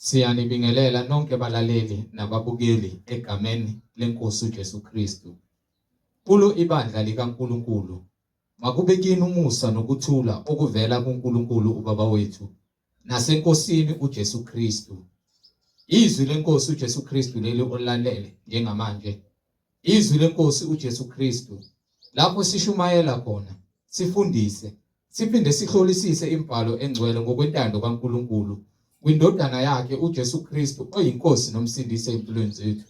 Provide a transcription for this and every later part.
Siyanibingelela nonke balaleli nababukeli egameni leNkosi uJesu Kristu. Kulo ibandla likaNkulunkulu, makube kini umusa nokuthula okuvela kuNkulunkulu uBaba wethu naseNkosini uJesu Kristu. Izwi leNkosi uJesu Kristu leli olalele njengamanje. Izwi leNkosi uJesu Kristu lapho sishumayela khona, sifundise, siphinde sihlolisise imibhalo engcwele ngokwentando kaNkulunkulu kwindodana yakhe uJesu Kristu oyiNkosi noMsindisi empilweni zethu.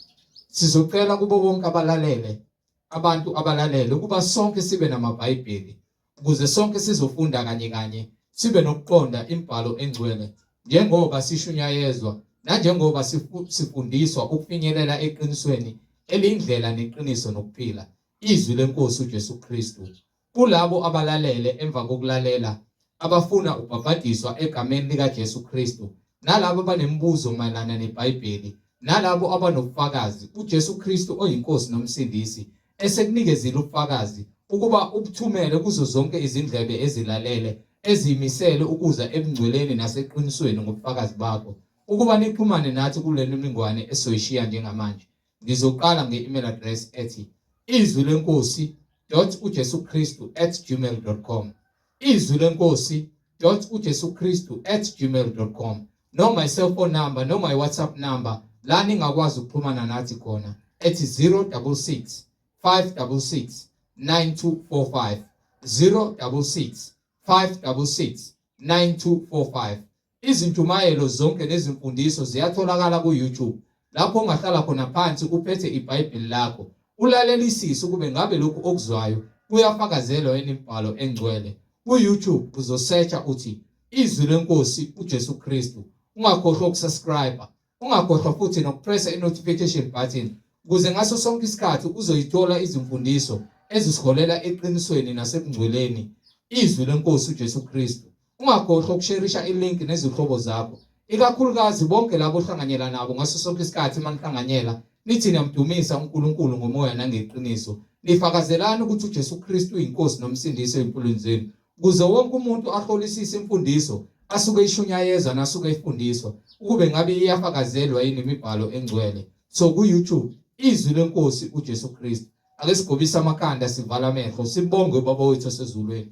Sizocela kubo bonke abalalele, abantu abalalele ukuba sonke sibe namaBhayibheli ukuze sonke sizofunda kanye kanye sibe nokuqonda imibhalo engcwele njengoba sishunyayezwa nanjengoba sifundiswa ukufinyelela eqinisweni eliyindlela neqiniso nokuphila, izwi leNkosi uJesu Kristu. Kulabo abalalele emva kokulalela abafuna ubhabhadiswa egameni likaJesu Kristu, nalabo abanemibuzo mayelana neBhayibheli, nalabo abanobufakazi uJesu Kristu oyiNkosi noMsindisi esekunikezile ubufakazi ukuba ubuthumele kuzo zonke izindlebe ezilalele eziyimisele ukuza ebungcweleni naseqinisweni ngobufakazi bakho ukuba nixhumane nathi kule mininingwane esizoyishiya njengamanje. Ngizoqala nge-email address ethi izwi lenkosi dot ujesu kristu at gmail dot com, izwi lenkosi dot ujesu kristu at gmail dot com, noma i-cellphone number noma i-WhatsApp number la ningakwazi ukuxhumana nathi khona ethi 066 566 9245, 066 566 9245. Izintshumayelo zonke nezimfundiso ziyatholakala ku-YouTube lapho ongahlala khona phansi uphethe iBhayibheli lakho ulalelisise ukube ngabe lokhu okuzwayo kuyafakazelwa yini imibhalo engcwele. Ku-YouTube uzosearcha uthi Izwi leNkosi uJesu Kristu. Ungakhohlwa ukusubscribe. Ungakhohlwa futhi nokupressa i-notification button ukuze ngaso sonke isikhathi uzoyithola izimfundiso ezisiholela eqinisweni nasebungcweleni izwi leNkosi uJesu Kristu. Ungakhohlwa ukusherisha ilink nezihlobo zakho, ikakhulukazi bonke labo ohlanganyela nabo ngaso sonke isikhathi uma nihlanganyela nithi niyamdumisa uNkulunkulu ngomoya nangeqiniso. Nifakazelani ukuthi uJesu Kristu uyiNkosi noMsindisi ezimpilweni zenu, ukuze wonke umuntu ahlolisise imfundiso asuke ishunyayezwa nasuke ifundiswa ukube ngabe iyafakazelwa yini imibhalo engcwele. So ku-YouTube izwi leNkosi uJesu Kristu. Ake sigobise amakhanda sivala amehlo sibonge uBaba wethu osezulwini.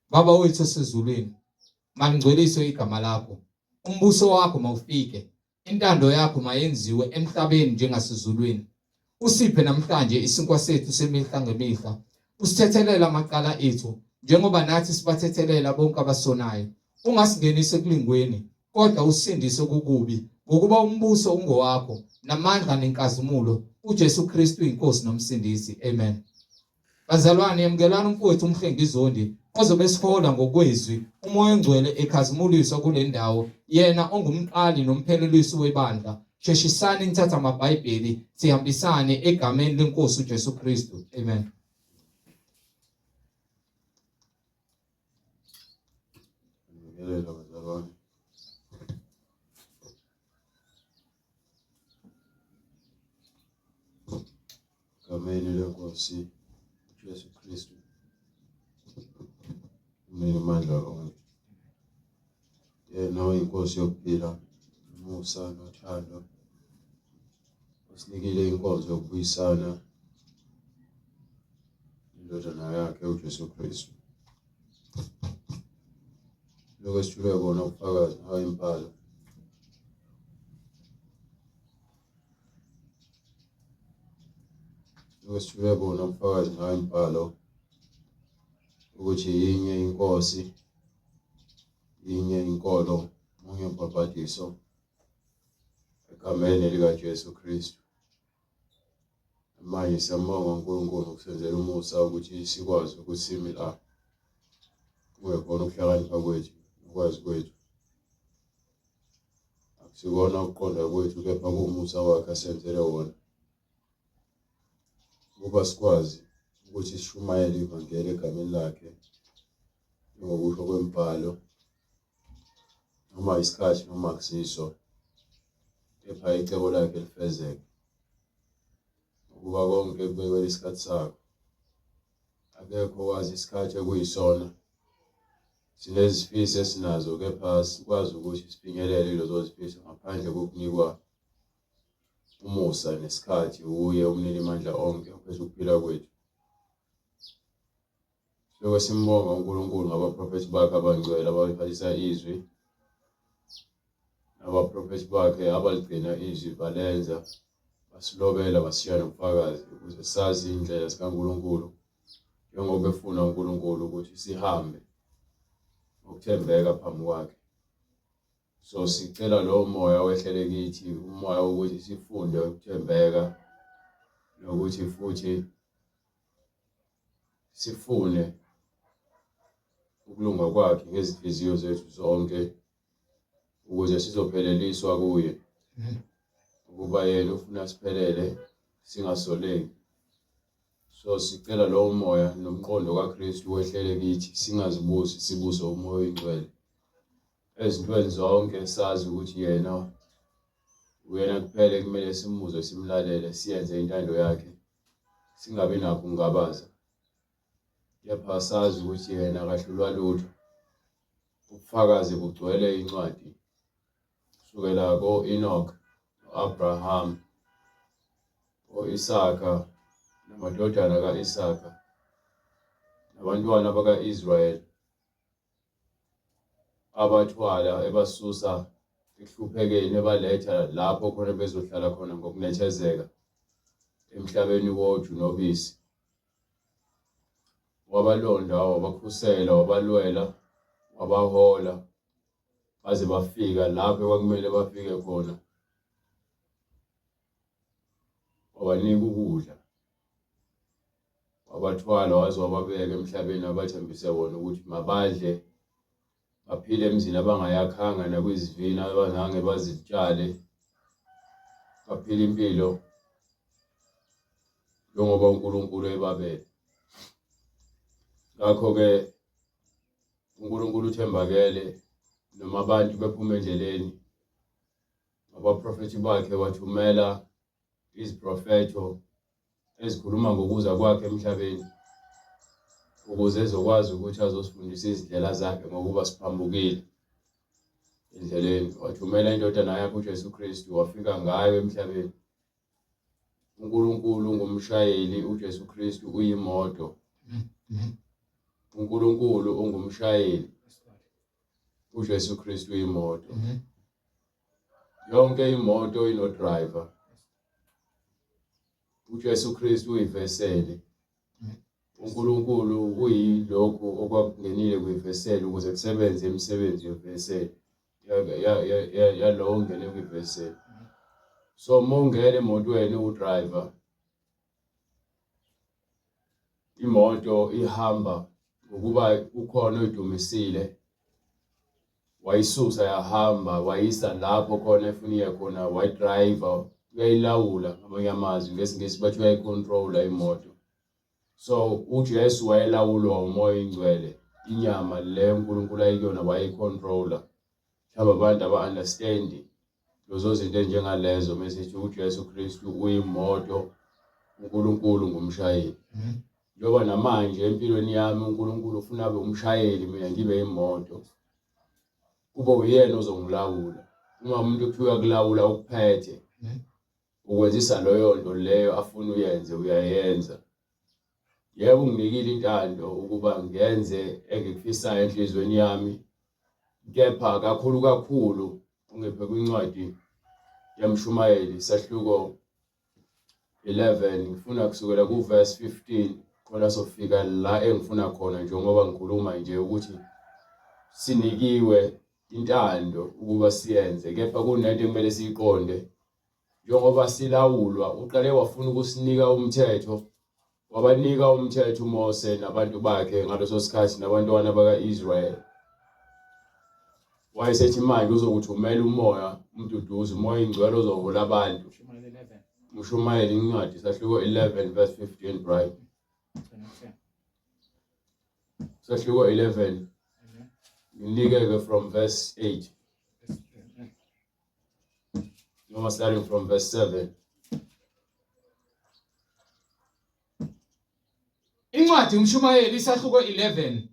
Baba wethu osezulwini, malingcweliswe igama lakho. Umbuso wakho mawufike. Intando yakho mayenziwe emhlabeni njengasezulwini. Usiphe namhlanje isinkwa sethu semihla ngemihla. Usithethelele amacala ethu njengoba nathi sibathethelela bonke abasonayo. Ungasingenisi ekulingweni, kodwa usindise kokubi, ngokuba umbuso ungowakho, namandla nenkazimulo, uJesu Kristu iNkosi noMsindisi. Amen. Bazalwane, yamukelani umfowethu uMhlengi Zondi ozobe esihola ngokwezwi uMoya oNgcwele ekhazimuliswa kule ndawo, yena ongumqali nomphelelisi webandla. Sheshisani nithathe amaBhayibheli sihambisane egameni leNkosi uJesu Kristu. Amen. Ngibingelela bazalwane. Egameni leNkosi uJesu Kristu. Umninimandla onke. Yena oyinkosi yokuphila, umusa nothando. Usinikile inkonzo yokubuyisana indodana yakhe uJesu Kristu. Lokho esithule kona ubufakazi ngayo imibhalo. Lokho esithule kona ubufakazi ngayo imibhalo ukuthi yinye inkosi, yinye inkolo, munye umbhabhadiso egameni likaJesu Kristu. Manje siyambonga uNkulunkulu ngokusenzela umusa ukuthi sikwazi ukuthi sime la kungekhona ukuhlakanipha kwethu nokwazi kwethu akusikona ukuqonda kwethu kepha kuwumusa wakhe asenzele wona ukuba sikwazi ukuthi sishumayele ivangeli egameni lakhe njengokusho kwembhalo noma isikhathi noma akusiso kepha icebo lakhe lifezeke ngokuba konke kubekelwe isikhathi sakho akekho owazi isikhathi ekuyisona. Sinezifiso esinazo kepha sikwazi ukuthi sifinyelele kulezo zifiso ngaphandle kokunikwa umusa nesikhathi wuye umninimandla onke ophethe ukuphila kwethu. Siloke simbonga uNkulunkulu ngabaprofethi bakhe abangcwele abaliphathisa izwi, nabaprofethi bakhe abaligcina izwi balenza, basilobela basishiya nobufakazi ukuze sazi indlela zikaNkulunkulu njengoba efuna uNkulunkulu ukuthi sihambe ngokuthembeka phambi kwakhe. So sicela lowo moya wehlele kithi, umoya wokuthi sifunde ukuthembeka nokuthi futhi sifune ukulunga kwakhe ngezinhliziyo zethu zonke ukuze sizopheleliswa kuye ukuba yena ufuna siphelele singasoleki. So sicela lowo moya nomqondo kaKristu wehlele kithi singazibusi sibuse umoya oyingcwele ezintweni zonke sazi ukuthi yena uyena kuphela ekumele simuzwe simlalele siyenze intando yakhe singabi nakho ukungabaza kepha sazi ukuthi yena akahlulwa lutho. Ubufakazi bugcwele incwadi kusukela ko-Enoch no-Abraham, o-Isaka namadodana ka-Isaka nabantwana baka-Israyeli abathwala ebasusa ekuhluphekeni ebaletha lapho khona bezohlala khona ngokunethezeka emhlabeni woju nobisi. Wabalonda, wabakhusela, wabalwela, wabahola baze bafika lapho ekwakumele bafike khona. Wabanika ukudla, wabathwala waze wababeka emhlabeni abathembise wona ukuthi mabadle baphile emizini abangayakhanga nakwizivini abazange bazitshale, baphile impilo njengoba uNkulunkulu ebabele. Ngakho-ke uNkulunkulu uthembakele noma abantu bephuma endleleni, abaprofethi bakhe wathumela iziprofetho ezikhuluma ngokuza kwakhe emhlabeni ukuze ezokwazi ukuthi azosifundisa izindlela zakhe ngokuba siphambukile endleleni. Wathumela indodana yakhe uJesu Kristu wafika ngayo emhlabeni. uNkulunkulu ungumshayeli, uJesu Kristu uyimoto. uNkulunkulu ungumshayeli, uJesu Kristu uyimoto. Yonke imoto ino-driver. UJesu Kristu uyiveseli. uNkulunkulu uyilokhu okwakungenile kwiveseli ukuze kusebenze imisebenzi yeveseli yalowo ongene kwiveseli. So uma ungena emotweni uwudrayiva, imoto ihamba ngokuba ukhona oyidumisile wayisusa yahamba wayisa lapho khona efuna iye khona wayidrayiva uyayilawula ngamanye amazwi ngesiNgisi bathi uyayicontrola imoto. So uJesu wayelawulwa umoya oyingcwele inyama le uNkulunkulu ayikuyona wayeyicontrola. Mhlawumbe abantu aba-understandi lezo zinto enjengalezo mesithi uJesu Kristu uyimoto uNkulunkulu ngumshayeli. Njengoba namanje empilweni yami uNkulunkulu ufuna abe umshayeli mina ngibe imoto. Kube uyena ozongilawula. Uma umuntu kuthiwa uyakulawula ukuphethe ukwenzisa leyo nto leyo afuna uyenze uyayenza. Yebo unginikile intando ukuba ngenze engikufisayo enhliziyweni yami, kepha kakhulu kakhulu ungiphe kwincwadi yamshumayeli isahluko 11 ngifuna kusukela kuverse 15 khona sofika la engifuna khona njengoba ngikhuluma nje ukuthi sinikiwe intando ukuba siyenze kepha kunento ekumele siyiqonde njengoba silawulwa uqale wafuna ukusinika umthetho wabanika umthetho uMose nabantu bakhe ngaleso sikhathi nabantwana baka-Israyeli wayesethi manje uzokuthumela umoya umduduzi umoya ingcwele ozohola abantu Mshumayeli incwadi sahluko 11 verse 15 right sahluko 11 nginikeke from verse 8 noma starting from verse 7. Incwadi umshumayeli isahluko 11.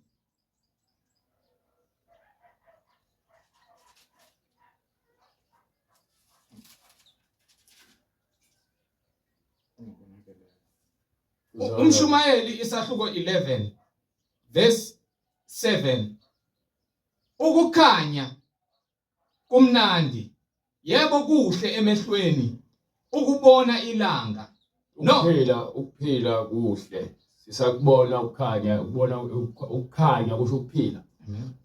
Umshumayeli isahluko 11 verse 7. Ukukhanya kumnandi, yebo kuhle emehlweni ukubona ilanga. No. Ukuphila kuhle. Sisakubona ukukhanya, ukubona ukukhanya kusho ukuphila.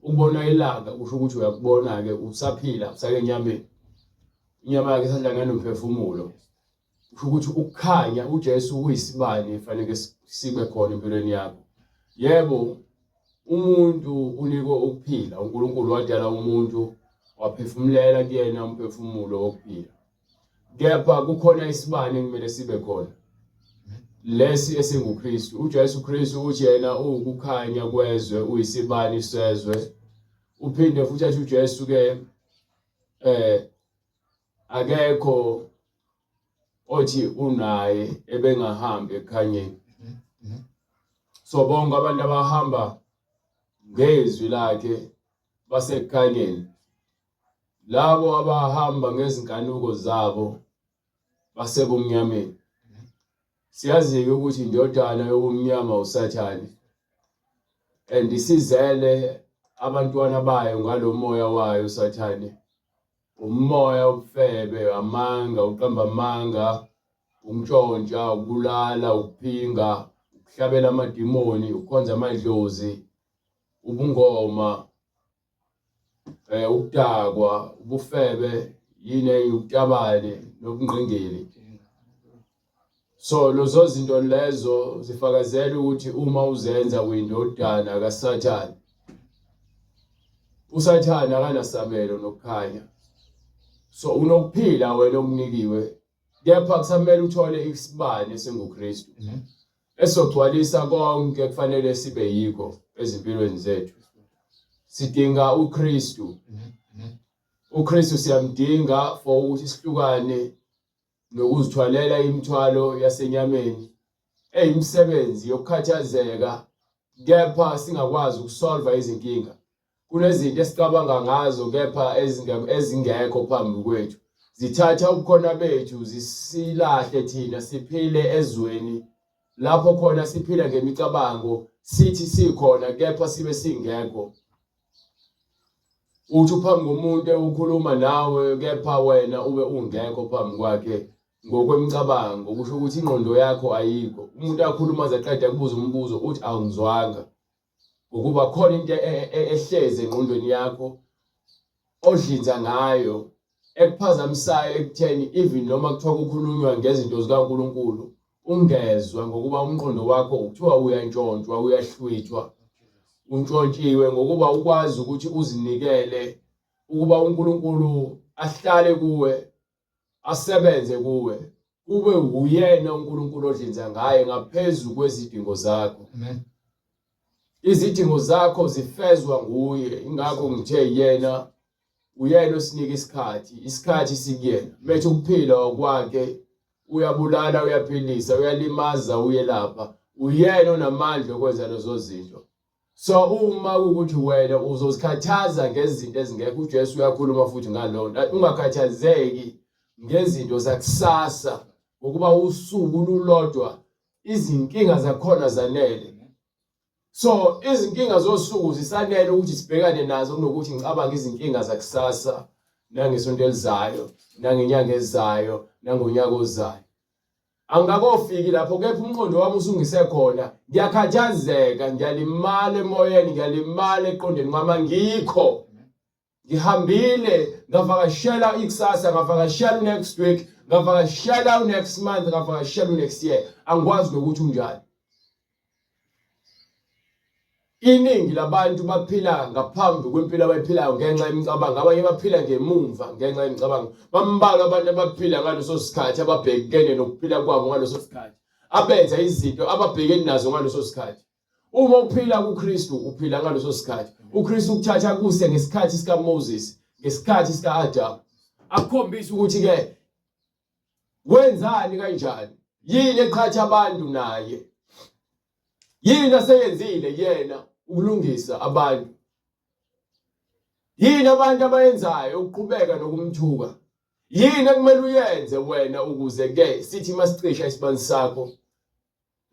Ukubona ilanga kusho ukuthi uyakubona ke usaphila usakenyameni. Inyama yakhe isahlangene nomphefumulo. Kusho ukuthi ukukhanya uJesu kuyisibani efanele sibe khona empilweni yakho. Yebo, umuntu unikwe ukuphila. uNkulunkulu wadala umuntu waphefumulela kuyena umphefumulo wokuphila. Kepha kukhona isibani ekumele sibe khona. Lesi esinguKristu. UJesu Kristu uthi yena uwukukhanya kwezwe, uyisibani sezwe. Uphinde futhi athi uJesu ke akekho othi unaye ebengahambi ekukhanyeni. So bonke abantu abahamba ngezwi lakhe basekukhanyeni. Labo abahamba ngezinkanuko zabo basebumnyameni. Siyazi-ke ukuthi indodana yobumnyama uSathane and isizele abantwana bayo ngalomoya wayo uSathane. Umoya wobufebe, amanga, uqamba amanga, ukuntshontsha, ukubulala, ukuphinga, ukuhlabela amadimoni, ukukhonza amadlozi, ubungoma, ukudakwa, ubufebe, yini enye, ubutabane nobungqingili. So lezo zinto lezo zifakazela ukuthi uma uzenza uyindodana kaSathane. USathane akanasabelo nokukhanya. So unokuphila wena okunikiwe kepha kusamele uthole isibani esinguKristu esizogcwalisa konke kufanele sibe yikho ezimpilweni zethu. Sidinga uKristu. uKristu siyamdinga for ukuthi sihlukane nokuzithwalela imithwalo yasenyameni eyimisebenzi yokukhathazeka kepha singakwazi ukusolva izinkinga. Kunezinto esicabanga ngazo kepha ezingekho phambi kwethu. Zithatha ubukhona bethu zisilahle thina siphile ezweni lapho khona siphila ngemicabango sithi sikhona kepha sibe singekho. Uthi uphambi komuntu ukhuluma nawe kepha wena ube ungekho phambi kwakhe ngokwemicabango kusho ukuthi ingqondo yakho ayikho. Umuntu akhuluma aze aqede akubuze umbuzo uthi awungizwanga ngokuba khona into ehlezi engqondweni yakho odlinza ngayo ekuphazamisayo ekutheni even noma kuthiwa kukhulunywa ngezinto zikaNkulunkulu ungezwa ngokuba umqondo wakho kuthiwa uyantshontshwa uyahlwithwa untshontshiwe ngokuba ukwazi ukuthi uzinikele ukuba uNkulunkulu ahlale kuwe asebenze kuwe kube uyena uNkulunkulu odlinza ngaye ngaphezu kwezidingo zakho. Amen. Izidingo zakho zifezwa nguye ingakho ngithe yena uyena osinika isikhathi isikhathi sikuyena methe ukuphila okwakhe uyabulala uyaphilisa uyalimaza uyelapha uyena onamandla okwenza lezo zinto So uma kuwukuthi wena uzozikhathaza ngezinto ezingekho, uJesu uyakhuluma futhi ngalowo nto, ungakhathazeki ngezinto zakusasa ngokuba usuku lulodwa izinkinga zakhona zanele. So izinkinga zosuku zisanele ukuthi sibhekane nazo kunokuthi ngicabange izinkinga zakusasa nangesonto elizayo nangenyanga ezayo nangonyaka ozayo. Angikakofiki lapho kepha umqondo wami usungise khona. Ngiyakhathazeka, ngiyalimala emoyeni, ngiyalimala eqondeni kwami angikho. Ngihambile ngavakashela ikusasa, ngavakashela u-next week, ngavakashela u-next month, ngavakashela u-next year. Angikwazi nokuthi unjani. Iningi labantu baphila ngaphambi kwempilo abayiphilayo ngenxa yemicabango, abanye baphila ngemumva ngenxa yemicabango. Bambalwa abantu abaphila ngaleso sikhathi ababhekene nokuphila kwabo ngaleso sikhathi, abenza izinto ababhekene nazo ngaleso sikhathi. Uma uphila kuKristu uphila ngaleso sikhathi. UKristu ukuthatha kuse ngesikhathi sikaMoses, ngesikhathi sika-Adamu, akukhombise ukuthi-ke Wenzani kanjani? Yini eqhatha abantu naye? Yini aseyenzile yena ukulungisa abantu? Yini abantu abayenzayo ukuqhubeka nokumthuka? Yini ekumele uyenze wena ukuze ke sithi masicisha isibani sakho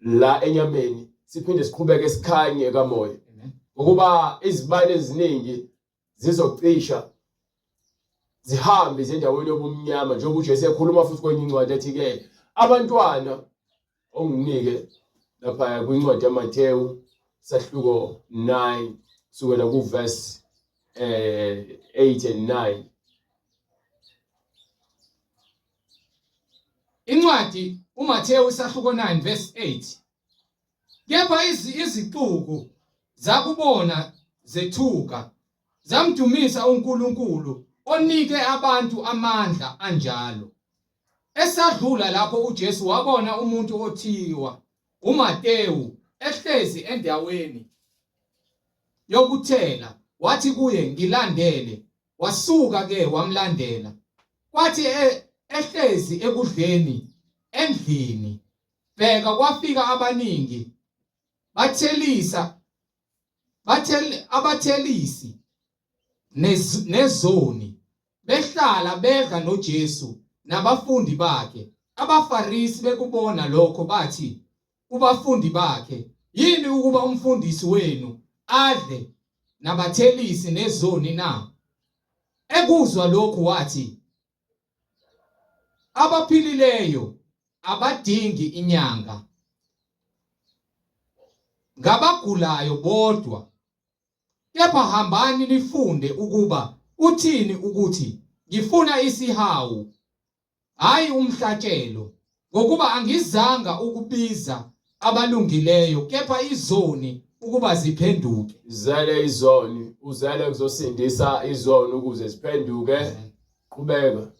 La enyameni siphinde siqhubeke sikhanye kamoya. Ngokuba izibani eziningi zizocisha zihambe zendaweni yobumnyama njengoba uJesu ekhuluma futhi kwenye incwadi ethi ke abantwana onginike lapha kwincwadi yaMathewu sahluko 9 kusukela kuverse 8 and 9. Incwadi uMathewu isahluko 9 verse 8. Kepha izixuku zakubona zethuka, zamdumisa uNkulunkulu onike abantu amandla anjalo. Esadlula lapho uJesu wabona umuntu othiwa uMatewu ehlezi endaweni yokuthela, wathi kuye, Ngilandele. Wasuka ke wamlandela. Kwathi ehlezi ekudleni endlini, bheka kwafika abaningi bathelisa bathel abathelisi nezoni behlala bedla noJesu nabafundi bakhe. AbaFarisi bekubona lokho bathi kubafundi bakhe, Yini ukuba umfundisi wenu adle nabathelisi nezoni na? Ekuzwa lokhu wathi, Abaphilileyo abadingi inyanga, ngabagulayo bodwa. Kepha hambani nifunde ukuba kuthini ukuthi, Ngifuna isihawu, hhayi umhlatshelo, ngokuba angizanga ukubiza abalungileyo kepha izoni ukuba ziphenduke. Uzele izoni, uzele kuzosindisa izoni ukuze ziphenduke. Qhubeka.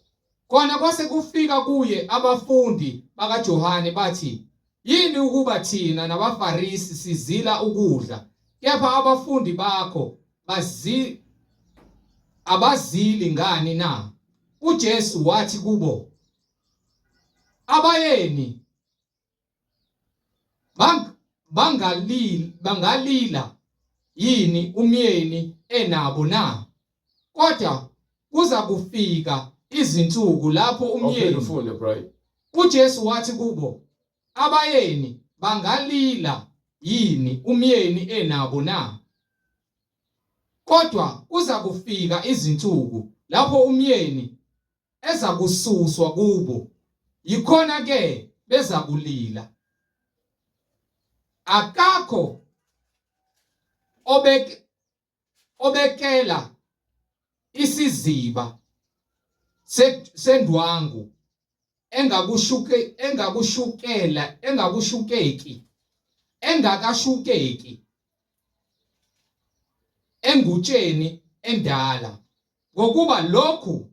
Kona kwase kufika kuye abafundi bakaJohane bathi, Yini ukuba thina nabaFarisi sizila ukudla, kepha abafundi bakho bazi abazili ngani na? UJesu wathi kubo, Abayeni bangalila bangalila yini umyeni enabo na? Kodwa kuza kufika izinsuku lapho umyeni ufunde Brian. UJesu wathi kubo, Abayeni bangalila yini umyeni enabo na? Kodwa kuza kufika izinsuku lapho umyeni ezakususwa kubo, yikhona ke bezakulila. Akakho obekela isiziba sendwangu engakushuke engakushukela engakushukeki engakashukeki engutsheni endala, ngokuba lokhu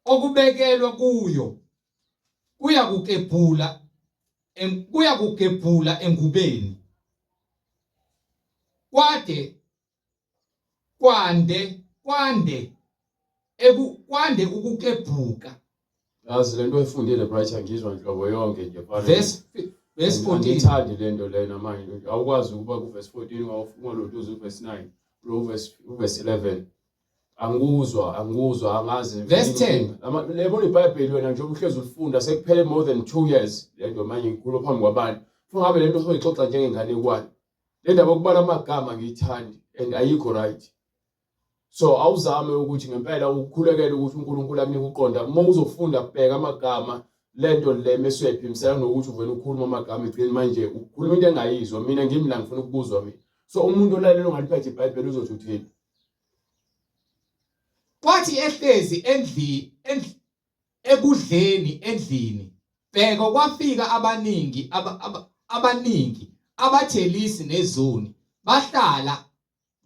okubekelwa kuyo kuyakukebhula kuyakugebhula engubeni kwade kwande kwande eku kwande ukukebhuka. Yazi lento oyifundile Bright angizwa nhlobo yonke nje mfana. Verse 14. Angiyithandi lento lena manje. Awukwazi ukuba ku verse 14 ungalotuza u verse 9, lo verse 11. Angikuzwa, angikuzwa, angazi. Verse 10. Lebo iBhayibheli wena njengoba uhlezi ulifunda sekuphele more than 2 years lento manje ngikhuluma phambi kwabantu. Futhi ngabe lento soyixoxa njengenganekwane. Le ndaba yokubala amagama angiyithandi and ayikho right. So awuzame ukuthi ngempela ukhulekele ukuthi uNkulunkulu akunike ukuqonda. Uma uzofunda bheka amagama lento le mese uyayiphimisela nokuthi uvele ukhuluma amagama egcini manje ukhuluma into engayizwa. Mina ngimi la ngifuna ukubuzwa mina. So umuntu olalela ongaliphethe iBhayibheli uzothi uthini? Kwathi ehlezi endlini ekudleni endlini, bheka kwafika abaningi abaningi abathelisi nezoni, bahlala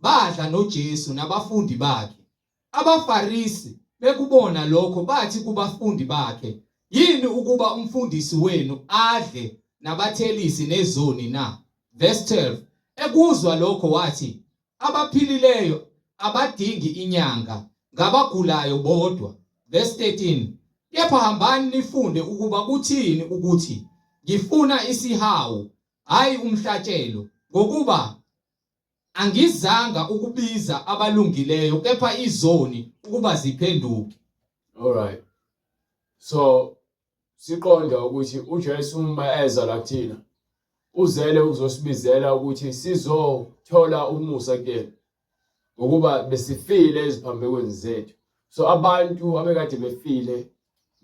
badla noJesu nabafundi bakhe. AbaFarisi bekubona lokho bathi kubafundi bakhe, Yini ukuba umfundisi wenu adle nabathelisi nezoni na? Verse 12. Ekuzwa lokho wathi, Abaphilileyo abadingi inyanga, ngabagulayo bodwa. Verse 13. Kepha hambani nifunde ukuba kuthini ukuthi, Ngifuna isihawu, hhayi umhlatshelo, ngokuba angizanga ukubiza abalungileyo kepha izoni ukuba ziphenduke. All right. So siqonda ukuthi uJesu uma eza la kuthina Uzele ukuzosibizela ukuthi sizothola umusa kuyena ngokuba besifile eziphambekweni zethu. So abantu abekade befile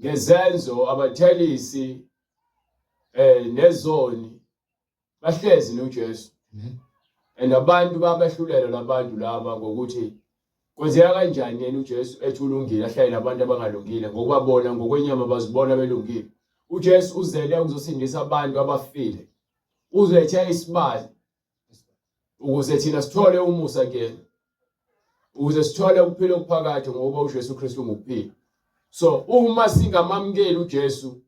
ngezenzo abathelisi nezoni bahlezi noJesu. And abantu babahlulela labantu laba ngokuthi kwenzeka kanjani yena uJesu ethi ulungile ahlale nabantu abangalungile ngokuba bona ngokwenyama bazibona belungile. UJesu uzele ukuzosindisa abantu abafile. Uzoletha isibali ukuze thina sithole umusa kuyena. Ukuze sithole ukuphila okuphakade ngokuba uJesu Kristu ngukuphila. So uma singamamukeli uJesu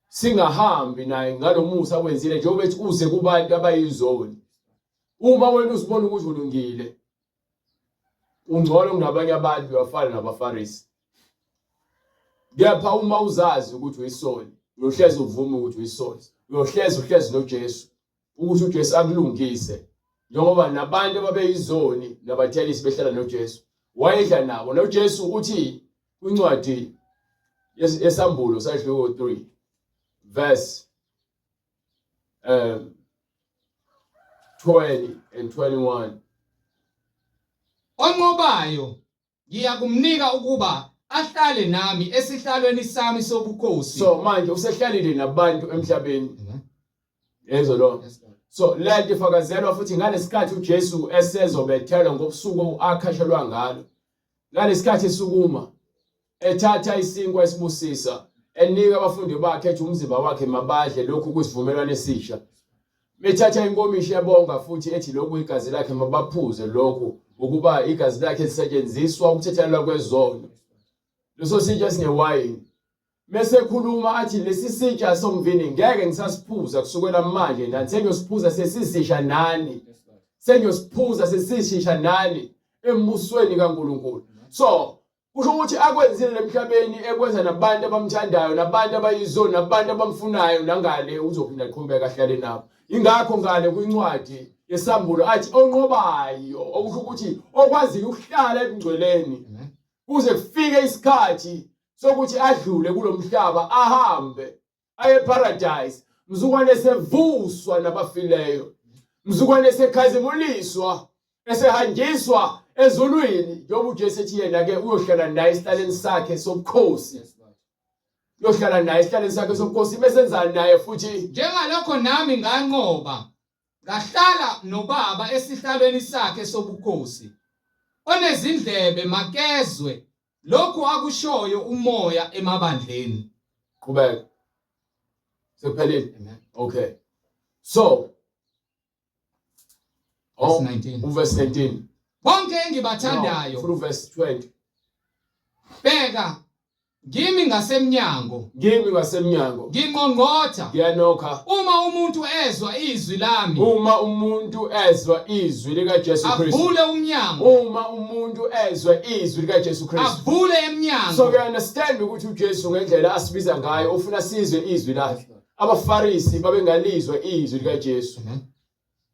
singahambi naye ngalomusa awenzile njengoba ethi uze kubantu abayizoni. Uma wena uzibona ukuthi ulungile ungcono kunabanye abantu uyafana nabaFarisi. Kepha uma uzazi ukuthi uyisoni uyohlezi uvume ukuthi uyisoni, uyohlezi uhlezi noJesu ukuthi uJesu akulungise njengoba nabantu ababeyizoni nabathelisi behlala noJesu wayedla nabo. NoJesu uthi kwincwadi yeSambulo sahluko 3 verse 20 and 21, onqobayo ngiyakumnika ukuba ahlale nami esihlalweni sami sobukhosi. So manje usehlalile nabantu emhlabeni. Yezwa lo. So lento ifakazelwa futhi ngalesikhathi uJesu esezobethelwa ngobusuku akhashelwa ngalo. Ngalesikhathi esukuma ethatha isinkwa esibusisa enika abafundi bakhe ethi umzimba wakhe mabadle lokhu kusivumelwano esisha. Bethatha inkomishi ebonga futhi ethi lokhu igazi lakhe mabaphuze lokhu ukuba igazi lakhe lisetshenziswa ukuthethelelwa kwezono. Leso sitsha sinewayini. Mese khuluma athi lesi sitsha somvini ngeke ngisasiphuza kusukela manje nani sengiyosiphuza sesisisha nani. Sengiyosiphuza sesisisha nani embusweni kaNkuluNkulu. So kusho ukuthi akwenzile emhlabeni ekwenza nabantu abamthandayo nabantu abayizoni nabantu abamfunayo nangale uzophinda aqhubeke ahlale nabo. Ingakho ngale kwincwadi yeSambulo athi onqobayo okusho ukuthi okwaziyo ukuhlala ebungcweleni kuze kufike isikhathi sokuthi adlule kulomhlaba ahambe aye paradise mzukwane sevuswa nabafileyo mzukwane sekhazimuliswa esehanjiswa ezulwini njengoba uJesu ethi yena ke uyohlala naye esihlaleni sakhe sobukhosi uyohlala naye esihlaleni sakhe sobukhosi bese enzani naye futhi njengalokho nami nganqoba ngahlala noBaba esihlalweni sakhe sobukhosi. Onezindlebe makezwe lokhu akushoyo uMoya emabandleni. Qhubeka. Sekuphelile. Amen. Okay. So verse 19. Uverse 19. Bonke engibathandayo. No, verse 20. Bheka Ngimi ngasemnyango. Ngimi ngasemnyango. Ngingqongqotha. Ngiyanokha. Uma umuntu ezwa izwi lami. Uma umuntu ezwa izwi likaJesu Kristu. Avule umnyango. Uma umuntu ezwa izwi likaJesu Kristu. Avule emnyango. So we understand ukuthi uJesu ngendlela asibiza ngayo ufuna sizwe izwi lakhe. AbaFarisi babengalizwa izwi likaJesu.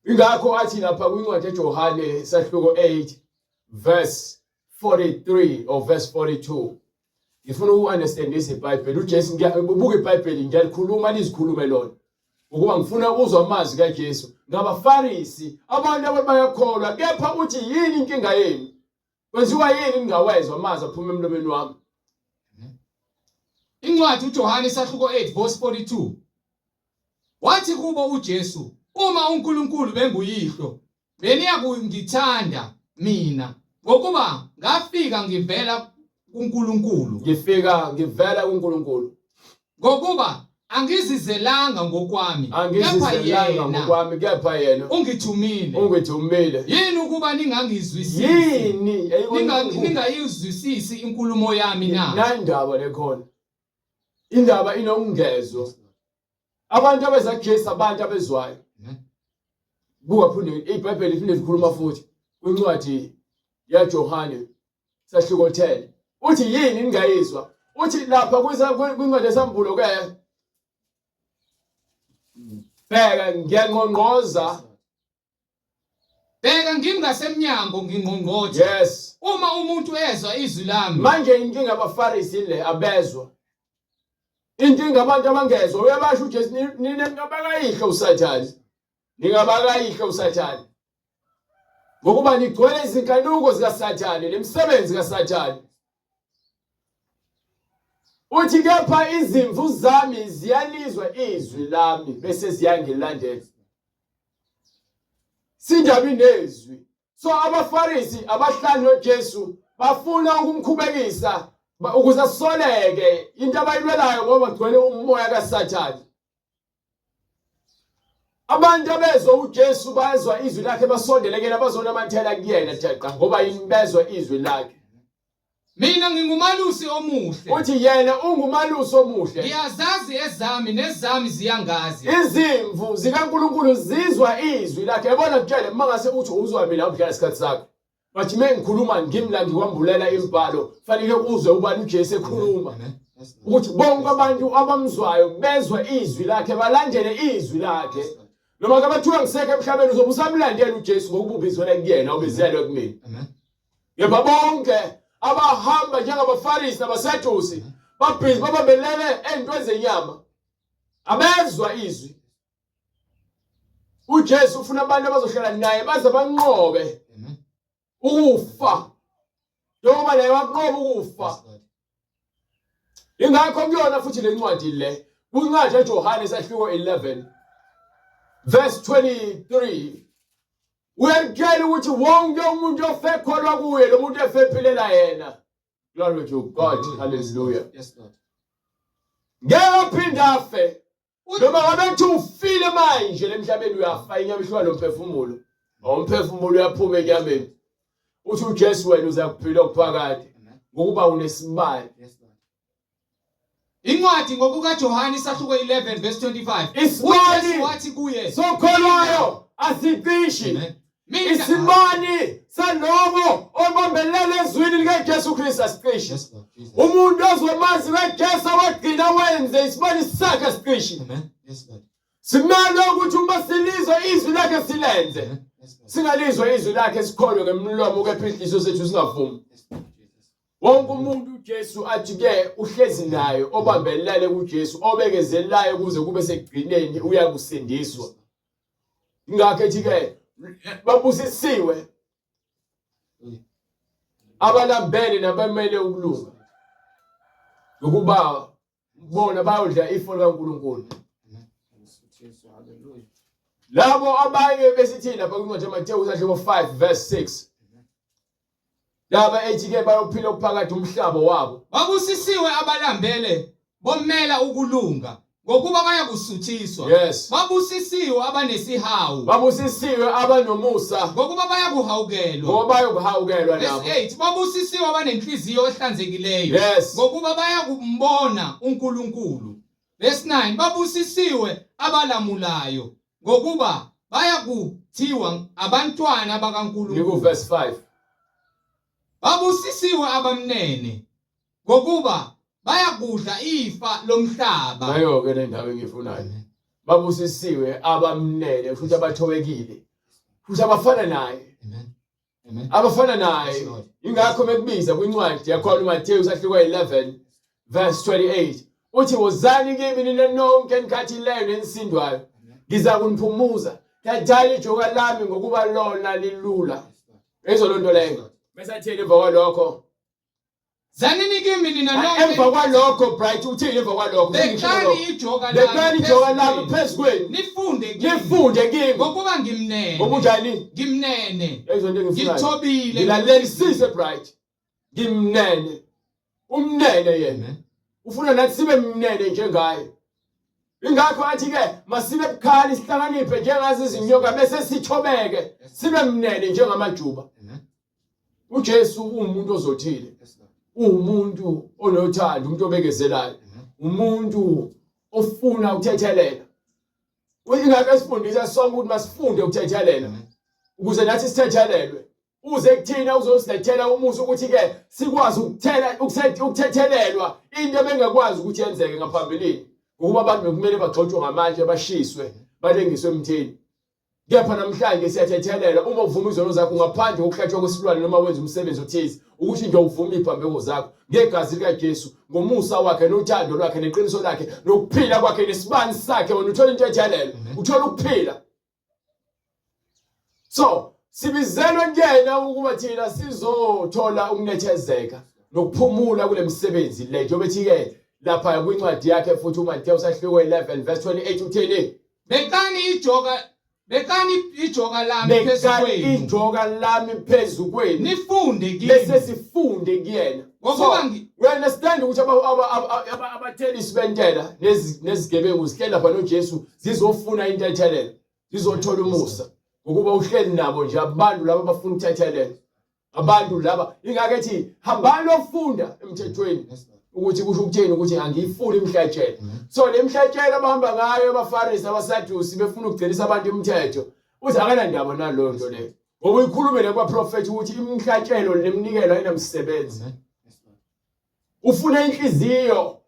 Ingakho athi lapha kwincwadi eJohane sahluko 8 verse 43 or verse 42 ngifuna uku-understandisa iBhayibheli uJesu ngiyabuka iBhayibheli ngiyalikhuluma lizikhulume lona ukuba ngifuna ukuzwa amazwi kaJesu ngabaFarisi abantu ababayakholwa kepha uthi yini inkinga yenu kwenziwa yini ningawezwa amazwi aphuma emlomeni wami Incwadi uJohane isahluko 8 verse 42 Wathi kubo uJesu uma uNkulunkulu benguyihlo Beniyakungithanda mina, ngokuba ngafika ngivela kuNkulunkulu. Ngifika ngivela kuNkulunkulu. Ngokuba angizizelanga ngokwami, kepha Angizizelanga yena ngokwami kepha yena ungithumile. ungithumile. Yini ukuba ningangizwisisi? Yini? Ningayizwisisi inkulumo yami na? Nandaba lekhona. Indaba inokungezwa. Abantu abeza kuJesu abantu abezwayo. Buka phinde iBhayibheli liphinde likhuluma futhi kwincwadi yaJohane sahluko 10. Uthi yini ningayizwa? Uthi lapha kwincwadi yesambulo ke bheka ngiyangqongqoza Bheka ngimi ngasemnyango ngingqongqotha. Yes. Uma umuntu ezwa izwi lami. Manje inkinga abaFarisi le abezwa. Inkinga abantu abangezwa uyabasho uJesu nina ningabakayihlo uSathane. Ningabakayihlo uSathane. Ngokuba nigcwele izinkanuko zikaSathane nemisebenzi kaSathane. Uthi kepha izimvu zami ziyalizwa izwi lami bese ziyangilandela. Sindabi nezwi. So abaFarisi abahlali noJesu bafuna ukumkhubekisa ukuze asoleke into abayilwelayo ngoba gcwele umoya kaSathane. Abantu abezwa uJesu bayezwa izwi lakhe basondele kuyena bazonamathela kuyena jeqa ngoba yini bezwa izwi lakhe. Mina ngingumalusi omuhle. Uthi yena ungumalusi omuhle. Ngiyazazi ezami nezami ziyangazi. Izimvu zikaNkulunkulu zizwa izwi lakhe. Yabona kutshele uma ngase uthi uzwa mina udlala isikhathi sakho. But uma ngikhuluma ngimi la ngikwambulela imibhalo fanele uzwe ubani uJesu ekhuluma. Ukuthi bonke abantu abamzwayo bezwa izwi lakhe balandele izwi lakhe. Noma ngabe kuthiwa ngisekho emhlabeni uzobe usamlandela uJesu ngokuba ubizelwe kuyena ubizelwe kumina. Amen. Yebo bonke abahamba njengabaFarisi nabaSadusi babhizi babambelele ey'ntweni zenyama abezwa izwi. uJesu ufuna abantu abazohlala naye baze banqobe ukufa njengoba naye wanqoba ukufa. Ingakho kuyona futhi le ncwadi le kwincwadi kaJohane isahluko 11 verse 23 uyakutshela ukuthi wonke umuntu ofekholwa kuye lo muntu efephilela yena. Glory to God, hallelujah. Yes Lord. Ngeke aphinde afe. Noma ngabe kuthi ufile manje lemhlabeni uyafa inyama ihluka nomphefumulo. Umphefumulo uyaphuma enyameni. Uthi uJesu wena uza kuphila okuphakade ngokuba unesibani. Incwadi ngokukaJohane isahluko 11 verse 25. Isibani wathi kuye sokholwayo asicishi. Isibani salowo obambelele ezwini likaJesu Kristu asicishe. Umuntu ozomazi kaJesu awagcina wenze isibani sakhe asicishe. Simele ukuthi uma silizwa izwi lakhe silenze. Singalizwa izwi lakhe sikholwe ngemlomo kepha inhliziyo zethu zingavumi. Wonke umuntu uJesu athi ke uhlezi naye obambelele kuJesu obekezelayo kuze kube sekugcineni uyakusindiswa. Ingakho ethi ke babusisiwe abalambele nabamele ukulunga ngokuba bona bayodla ifa likaNkulunkulu. Labo abanye besithi lapha kwincwadi yaMateyu isahluko 5 verse 6 laba ethi ke bayophila okuphakade umhlaba wabo. Babusisiwe abalambele bomela ukulunga ngokuba bayakusuthiswa. Yes. Babusisiwe abanesihawu. Babusisiwe abanomusa ngokuba bayakuhawukelwa. Ngoba bayokuhawukelwa nabo. Verse 8 Babusisiwe abanenhliziyo ehlanzekileyo yes. ngokuba bayakumbona uNkulunkulu. Verse 9 Babusisiwe abalamulayo ngokuba bayakuthiwa abantwana bakaNkulunkulu. Ngiku verse 5. Babusisiwe abamnene ngokuba bayakudla ifa lomhlaba. Nayo ke le ndawo engiyifunayo. Babusisiwe abamnene futhi abathobekile futhi abafana naye. Amen. Amen. Abafana naye. Ingakho bekubiza kwincwadi yakhona uMathewu sahluko 11 verse 28 uthi wozani kimi nina nonke enikhathileyo nenisindwayo ngiza kuniphumuza thathani ijoka lami ngokuba lona lilula. Ezwa lonto leyo. Bese athini emva kwalokho? Zanini kimi nina nonke. Emva kwalokho Bright uthini emva kwalokho? Bekani ijoka lami. Bekani ijoka lami phezu kwenu. Nifunde kimi. Nifunde kimi. Ngokuba ngimnene. Ngokunjani? Ngimnene. Ezwa into engifunayo. Ngithobile. Ngilalelisise Bright. Ngimnene. Umnene yena. Ufuna nathi sibe mnene njengaye. Ingakho athi ke masibe bukhali sihlakaniphe njengazi izinyoka bese sithobeke sibe mnene njengamajuba. uJesu uwumuntu ozothile uwumuntu onothando umuntu obekezelayo umuntu ofuna ukuthethelela ingakho esifundisa sonke ukuthi masifunde ukuthethelela ukuze nathi sithethelelwe uze kuthina uzosilethela umusa ukuthi ke sikwazi ukuthela ukuthethelelwa into ebengakwazi ukuthi yenzeke ngaphambilini ngokuba abantu bekumele bagxotshwe ngamatshe bashiswe balengiswe emthini. Kepha namhlanje siyathethelela uma uvuma izono zakho ngaphandle kokuhlatshwa kwesilwane noma wenza umsebenzi othize ukuthi nje uvuma iziphambeko zakho ngegazi likaJesu ngomusa wakhe nothando lwakhe neqiniso lakhe nokuphila kwakhe nesibani sakhe wena uthola intethelelo uthola ukuphila. So sibizelwe kuyena ukuba thina sizothola ukunethezeka nokuphumula kule misebenzi le njengoba ethi-ke lapha kwincwadi yakhe futhi uMateyu sahluko 11 verse 28 uthini? Bekani ijoka bekani ijoka lami phezu Bekani kwenu. ijoka lami phezu kwenu Nifunde kimi. bese sifunde kuyena. Ngokuba So, we understand ukuthi abathelisi bentela nezigebengu zihleli lapha noJesu zizofuna intethelelo, zizothola umusa ngokuba uhleli nabo nje abantu laba abafuna ukuthethelelwa. Abantu laba ingake ethi hambani ofunda emthethweni ukuthi kusho ukuthini ukuthi angiyifuni imihlatshelo. So le mihlatshelo abahamba ngayo abaFarisi abaSadusi befuna ukugcinisa abantu imithetho uthi akanandaba naleyo nto leyo. Ngoba uyikhulumele kubaprofethi ukuthi imihlatshelo neminikelo ayinamsebenzi. Ufuna inhliziyo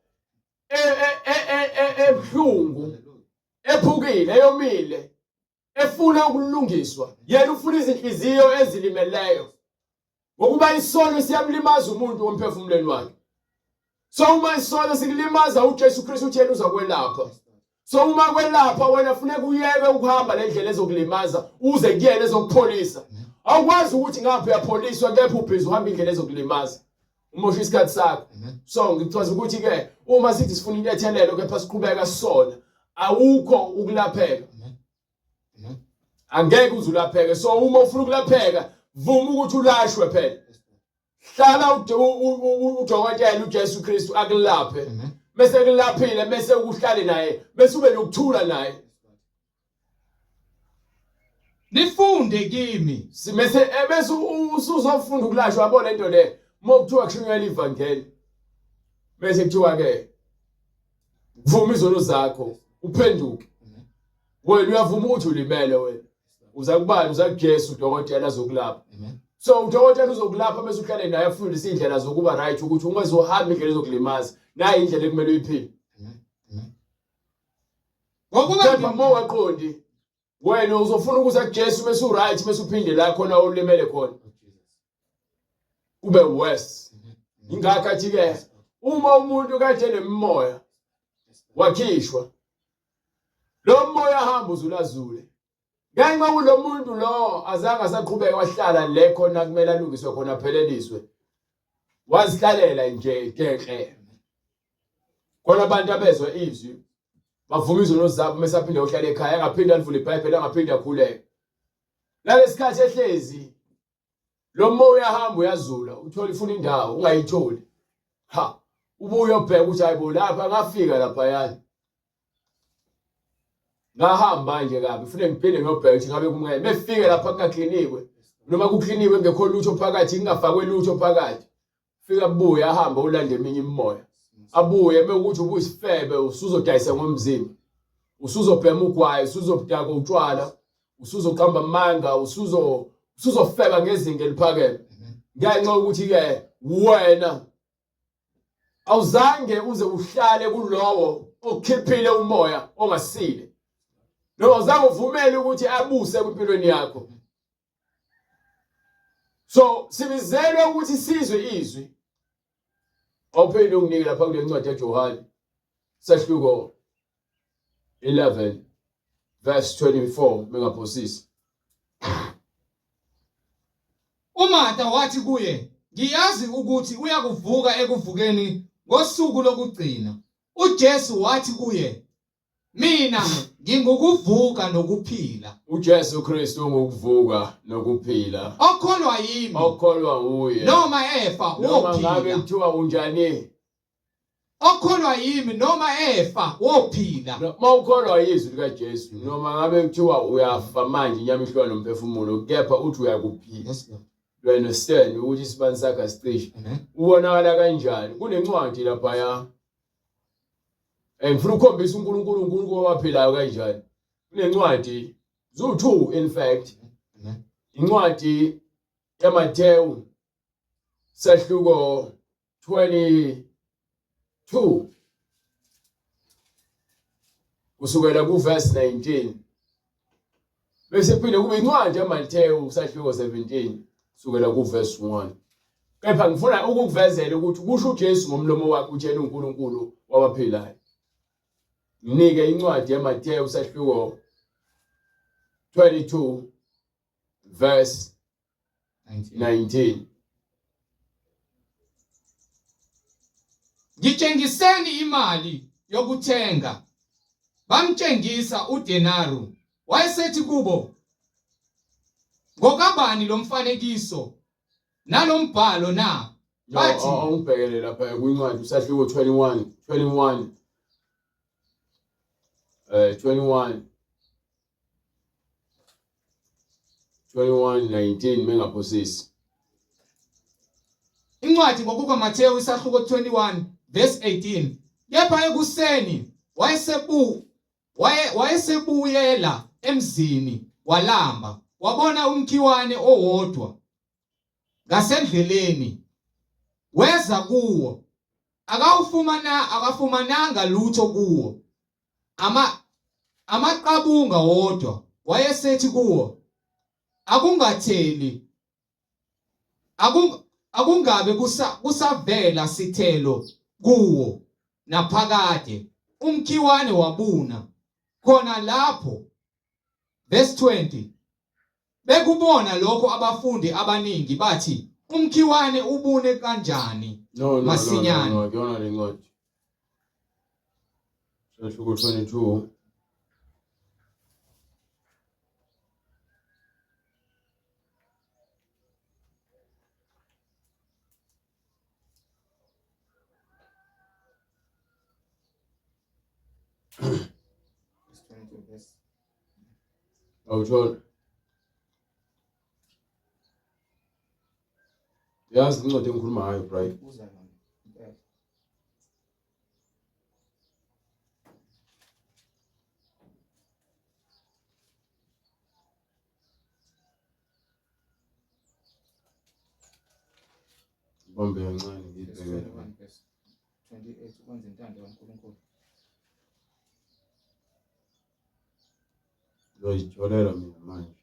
ebuhlungu ephukile eyomile efuna ukulungiswa. Yena ufuna izinhliziyo ezilimeleyo. Ngokuba isono siyamlimaza umuntu omphefumulweni wakhe. So uma isono sikulimaza uJesu Kristu uthi yena uzokwelapha. So uma kwelapha wena funeka uyeke ukuhamba le ndlela ezokulimaza uze kuyena ezokupholisa. Awukwazi ukuthi ngapha uyapholiswa kepha ubhizi uhamba indlela ezokulimaza. Umosha isikhathi sakho. So ngichaza ukuthi ke uma sithi sifuna intethelelo kepha siqhubeka sisona awukho ukulapheka. Angeke uze ulapheke. So uma ufuna ukulapheka vuma ukuthi ulashwe phela. Hlala udokotela uJesu Kristu akulaphe. Bese kulaphile bese ukuhlale naye bese ube nokuthula naye. Nifunde kimi. Simese ebese usuzofunda ukulashwa yabo lento le uma kuthiwa kushunyayela ivangeli. Bese kuthiwa ke vuma izono zakho uphenduke. Wena uyavuma ukuthi ulimele wena. Uza kubani? Uza kuJesu udokotela azokulapha. So udokotela uzokulapha bese uhlale naye afundise indlela zokuba right ukuthi ungazohamba indlela ezokulimaza. Nayi indlela ekumele uyiphile. Ngokuba Kepha uma ungaqondi wena uzofuna ukuza kuJesu bese uright bese uphinde la khona olimele khona. Kube worse. Ingakho athi ke uma umuntu kade nemimoya wakhishwa lo moya hamba uzulazule ngenxa kulo muntu lo azange asaqhubeka wahlala le khona kumele alungiswe khona apheleliswe wazihlalela nje gekle khona abantu abezwa izwi bavuma izono zabo mase aphinde uhlala ekhaya angaphinde alivule iBhayibheli angaphinde akhuleke nalesikhathi ehlezi lo moya uyahamba uyazula uthola ifuna indawo ungayitholi ha ubuye ubheka ukuthi hayibo lapha ngafika lapha yani ngahamba nje kabi ufune ngiphinde ngiyobheka ukuthi ngabe kumngeke mefike lapha kungaklinikwe noma kukliniwe kungekho lutho phakathi kungafakwe lutho phakathi fika buye ahambe ulande eminye imimoya abuye mekuthi ubuyisifebe usuzodayisa ngomzimba usuzobhema ugwayi usuzobudaka utshwala usuzoqamba amanga usuzo usuzofeba ngezinga eliphakeme ngenxa yokuthi ke wena awuzange uze uhlale kulowo okhiphile umoya ongasile noma awuzange uvumele ukuthi abuse kwimpilweni yakho. So sibizelwe ukuthi sizwe izwi. Awuphinde unginike lapha kule ncwadi yaJohane sahluko 11 verse 24 mengaphosisi. UMarta wathi kuye, Ngiyazi ukuthi uyakuvuka ekuvukeni ngosuku lokugcina. UJesu wathi kuye, Mina ngingukuvuka nokuphila. UJesu Kristu ungukuvuka nokuphila. Okholwa yimi. Okholwa nguye. Noma efa Noma ngabe wophila. kuthiwa unjani? Okholwa yimi noma efa wophila. Uma ukholwa yizwi likaJesu noma ngabe kuthiwa uyafa manje inyama ihlwa nomphefumulo kepha uthi uyakuphila. Yes, Lord. You understand ukuthi isibani sakhe asicishe. Amen. Ubonakala kanjani? Kunencwadi laphaya. Ngifuna ukukhombisa uNkulunkulu uNkulunkulu owaphilayo kanjani. Kunencwadi ziwu-2 in fact. Amen. Incwadi yaMathewu sahluko 22 kusukela kuverse 19. Bese kuphinde kube incwadi yaMathewu sahluko 17 kusukela kuverse 1. Kepha ngifuna ukukuvezela ukuthi kusho uJesu ngomlomo wakhe utshela uNkulunkulu wabaphilayo. Nginike incwadi yaMathewu sahluko 22 verse 19. Ngitshengiseni imali yokuthenga. Bamtshengisa udenaru. Wayesethi kubo, Ngokabani lo mfanekiso nalombhalo na? Bathi, awungibhekele lapha kwincwadi usahluko 21 21 21 21:19 mengaphosisi. Incwadi ngokukaMathewu isahluko 21 verse 18. Kepha ekuseni wayesebu waye wayesebuyela emzini walamba wabona umkhiwane owodwa ngasendleleni weza kuwo akawufumana akafumananga lutho kuwo ama amaqabunga wodwa wayesethi kuwo akungatheli akungabe kusavela sithelo kuwo naphakade umkhiwane wabuna khona lapho verse 20 bekubona lokho abafundi abaningi bathi umkhiwane ubune kanjani no, no, masinyane no, no, akuyona le ncwadi sahluko 22 Awuthola. Yazi incwadi engikhuluma ngayo Bright. Bambe kancane ngiyibheke. 28 ukwenza intando kaNkulunkulu. Ngizoyijolela mina manje.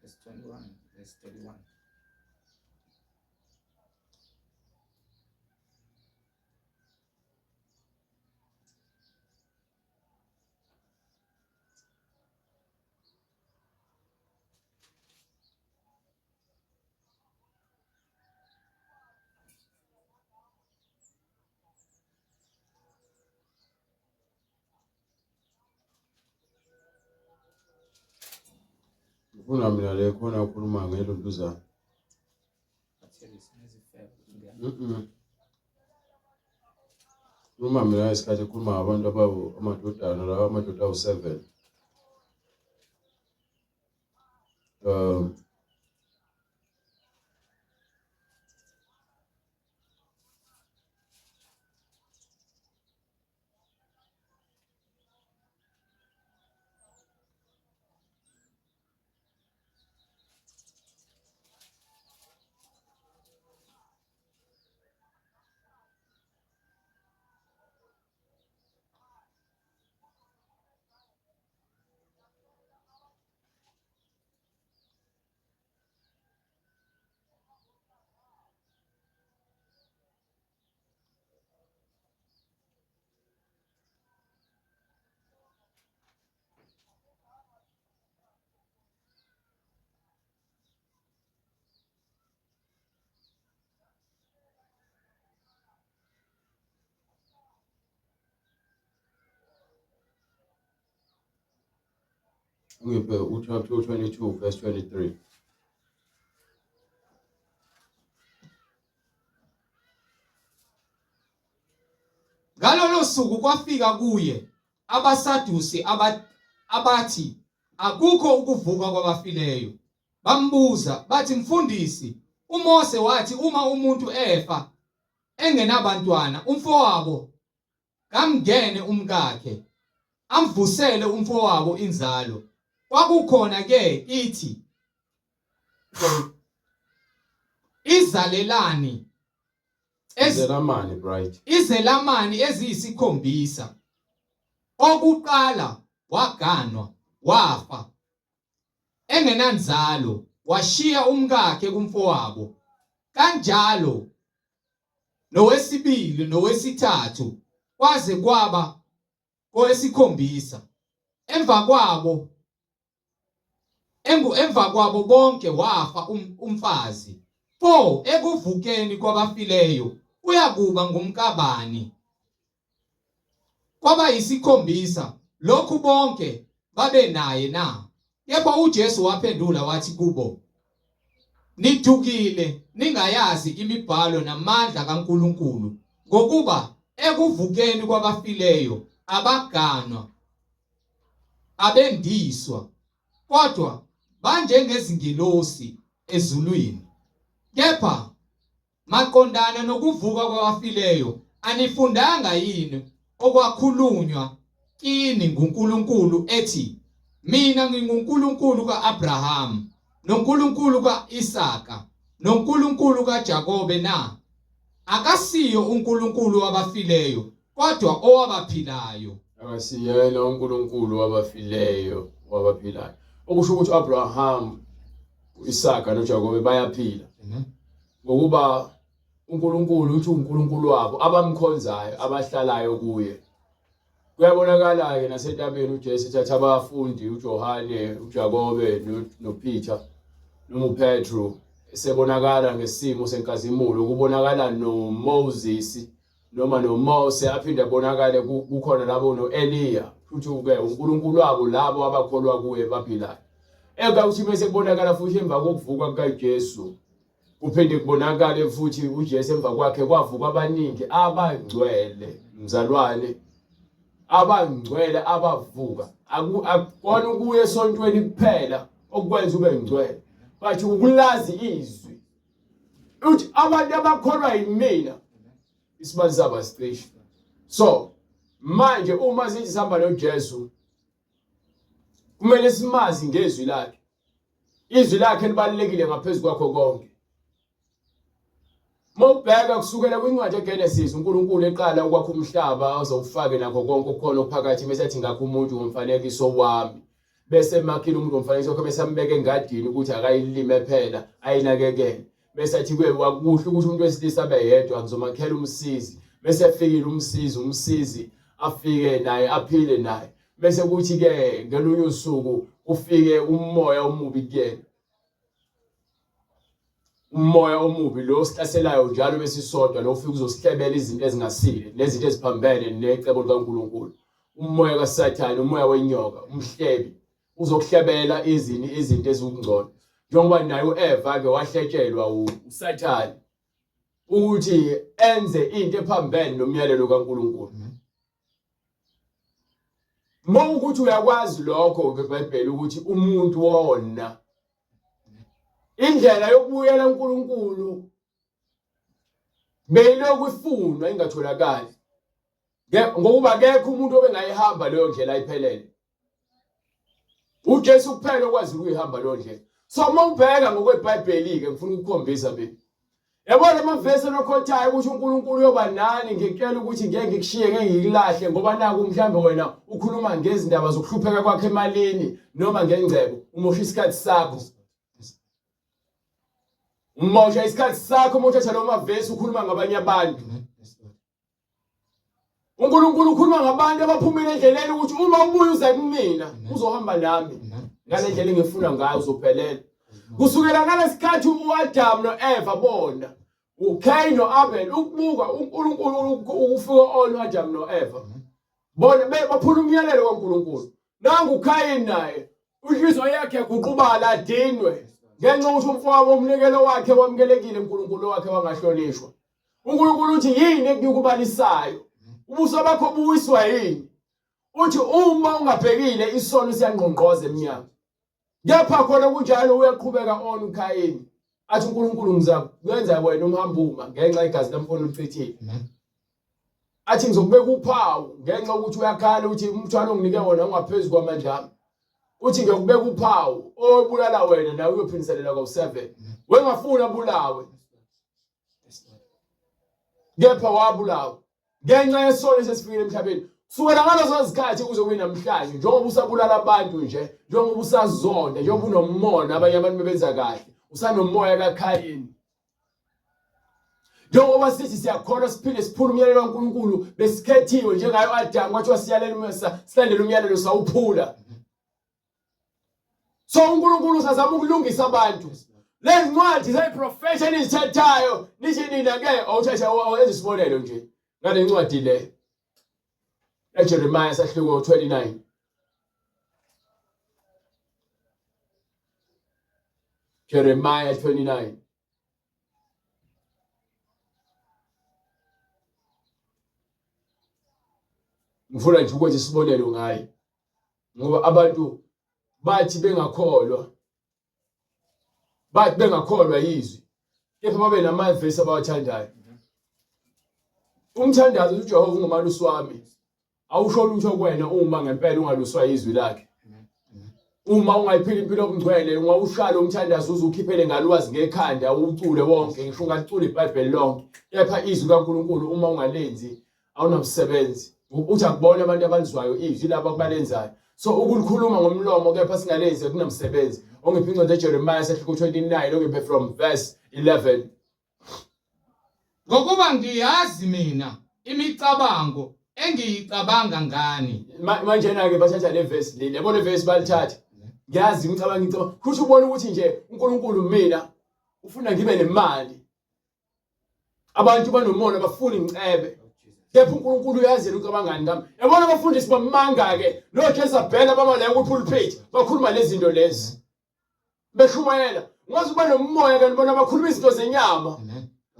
Verse 21, verse 31. Ngifuna mina le khona ukhuluma ngelontuzana. Mhm. Khuluma mina isikhathi ekhuluma ngabantu abawu amadodana lawa amadoda awu-7. Ungiphe uchapter 22 verse 23. Ngalolo suku kwafika kuye abaSadusi abathi akukho ukuvuka kwabafileyo. Bambuza bathi, Mfundisi, uMose wathi uma umuntu efa engenabantwana umfowabo kamngene umkakhe amvusele umfowabo inzalo. Kwakukhona ke ithi izalelani Izelamani bright. Izelamani eziyisikhombisa. Okuqala waganwa wafa engenanzalo washiya umkakhe kumfowabo. Kanjalo nowesibili nowesithathu kwaze kwaba kowesikhombisa. Emva kwabo Engu emva kwabo bonke wafa um, umfazi. Pho ekuvukeni kwabafileyo uyakuba ngumkabani? Kwaba yisikhombisa lokhu bonke babe naye na? Kepha uJesu waphendula wathi kubo, Nidukile ningayazi imibhalo namandla kaNkulunkulu, ngokuba ekuvukeni kwabafileyo abaganwa abendiswa, kodwa banjengezingelosi ezulwini. Kepha maqondana nokuvuka kwabafileyo, anifundanga yini okwakhulunywa kini nguNkulunkulu ethi, Mina nginguNkulunkulu ka-Abrahamu noNkulunkulu ka-Isaka noNkulunkulu kaJakobe na? Akasiyo uNkulunkulu wabafileyo, kodwa owabaphilayo. Akasiyena uNkulunkulu wabafileyo, wabaphilayo. Okusho ukuthi uAbraham, uIsaka noJakobe bayaphila. Ngokuba uNkulunkulu uthi uNkulunkulu wabo abamkhonzayo, abahlalayo kuye. Kuyabonakala-ke nasentabeni uJesu ethatha abafundi uJohane, uJakobe noPeter noma uPetru esebonakala ngesimo senkazimulo kubonakala noMoses noma noMose aphinde abonakale kukhona labo no-Eliya futhi ke uNkulunkulu wabo labo abakholwa kuye baphilayo eka uthi bese kubonakala futhi emva kokuvuka kukaJesu kuphinde kubonakale futhi uJesu emva kwakhe kwavuka abaningi abangcwele mzalwane abangcwele abavuka akukona ukuya esontweni kuphela okukwenza ube ngcwele but ukulazi izwi uthi abantu abakholwa yimina isibani sabo asicishe so manje uma sithi sihamba noJesu kumele simazi ngezwi lakhe izwi lakhe libalulekile ngaphezu kwakho konke Mawubheka kusukela kwincwadi yeGenesis uNkulunkulu eqala ukwakha umhlaba ozowufake nakho konke okukhona okuphakathi bese ethi ngakho umuntu ngomfanekiso wami bese emakhile umuntu ngomfanekiso wakhe bese ambeka engadini ukuthi akayilime phela ayinakekele bese athi kuye wakuhle ukuthi umuntu wesilisa abe yedwa ngizomakhela umsizi bese efikile umsizi umsizi afike naye aphile naye bese kuthi ke ngelunye usuku kufike umoya omubi kuyena umoya omubi lo osihlaselayo njalo besisodwa lo ufika uzosihlebela izinto ezingasile nezinto eziphambene necebo likaNkulunkulu umoya kaSathane umoya wenyoka umhlebi uzokuhlebela izini izinto ezikungcono njengoba naye uEva ke wahletshelwa uSathane ukuthi enze into ephambene nomyalelo kaNkulunkulu Uma ukuthi uyakwazi lokho ngeBhayibheli ukuthi umuntu wona indlela yokubuyela uNkulunkulu beyilokhu ifunwa ingatholakali ngokuba akekho umuntu obengayihamba leyo ndlela iphelele uJesu kuphela okwazi ukuyihamba leyo ndlela so uma ubheka ngokweBhayibheli-ke ngifuna ukukhombisa mina Yabona amavesi enokhothayo ukuthi uNkulunkulu uyoba nani ngikutshela ukuthi ngeke ngikushiye ngeke ngikulahle ngoba naku mhlambe wena ukhuluma ngezindaba zokuhlupheka kwakhe emalini noma ngengcebo umosha isikhathi sakho umosha isikhathi sakho uma uthatha lawo mavesi ukhuluma ngabanye abantu uNkulunkulu ukhuluma ngabantu abaphumile endleleni ukuthi uma ubuya uze kumina uzohamba nami ngale ndlela engifuna ngayo uzophelela kusukela ngalesikhathi uAdam noEva bona uCain noAbel ukubuka uNkulunkulu ukufika on uAdam noEva bona baphula umyalelo kaNkulunkulu nangu uCain naye Inhliziyo yakhe yaguqubala adinwe ngenxa yokuthi umfowabo umnikelo wakhe wamukelekile uNkulunkulu wakhe wangahlonishwa. uNkulunkulu uthi yini ekunyukubalisayo? Ubuso bakho buwiswa yini? Uthi uma ungabhekile isono siyangqongqoza emnyango. Kepha khona kunjalo uyaqhubeka on uKhayini. Athi uNkulunkulu ngizakwenza wena umhambuma ngenxa yegazi lamfowenu olichithile. Athi ngizokubeka uphawu ngenxa yokuthi uyakhala ukuthi umthwalo onginike wona ungaphezu kwamandla ami. Uthi ngiyokubeka uphawu obulala wena nawe uyophindiselela kwawu-7. Wengafuni abulawe. Kepha wabulawa ngenxa yesono esesifikile emhlabeni. Kusukela ngalezo zikhathi kuze kube namhlanje, njengoba usabulala abantu nje, njengoba usazonda, njengoba unomona abanye abantu bebenza kahle, usanomoya kaKhayini. Njengoba sithi siyakholwa siphinde siphule umyalelo kaNkulunkulu, besikhethiwe njengayo Adamu kwathiwa siyalela silandele umyalelo sawuphula. So uNkulunkulu usazama ukulungisa abantu. Lezi ncwadi zeyiprofession ezithathayo nithi nina ke awuthatha enza isibonelo nje ngale ncwadi le eJeremiah sahluko 29. Jeremiah 29. Ngifuna nje ukwenza isibonelo ngaye. Ngoba abantu bathi bengakholwa bathi bengakholwa yizwi kepha babe namavesi abawathandayo. Umthandazo uJehova ungumalusi wami awusho lutho kuwena uma ngempela ungaluswa yizwi lakhe. Uma ungayiphila impilo obungcwele ungawushala umthandazo uze ukhiphele ngalwazi ngekhanda uwucule wonke ngisho ungacula iBhayibheli lonke kepha izwi kaNkulunkulu uma ungalenzi awunamsebenzi. Uthi akubona abantu abalizwayo izwi labo abalenzayo. So ukulikhuluma ngomlomo kepha singalenzi akunamsebenzi. Ongiphi incwadi eJeremiah sehluko 29 ongiphe from verse 11. Ngokuba ngiyazi mina imicabango engiyicabanga ngani. Manjena ke bathatha le verse le. Yabo le verse balithatha. Ngiyazi imicabango ngicabanga. Kusho ubona ukuthi nje uNkulunkulu mina ufuna ngibe nemali. Abantu banomona bafuna ingcebe. Kepha uNkulunkulu uyazi yena ucabangani ngami. Yabona abafundisi bamanga ke no Jezebel abama la ku pulpit bakhuluma lezi zinto lezi. Beshumayela. Ungaze ube nomoya kanti bona bakhuluma izinto zenyama.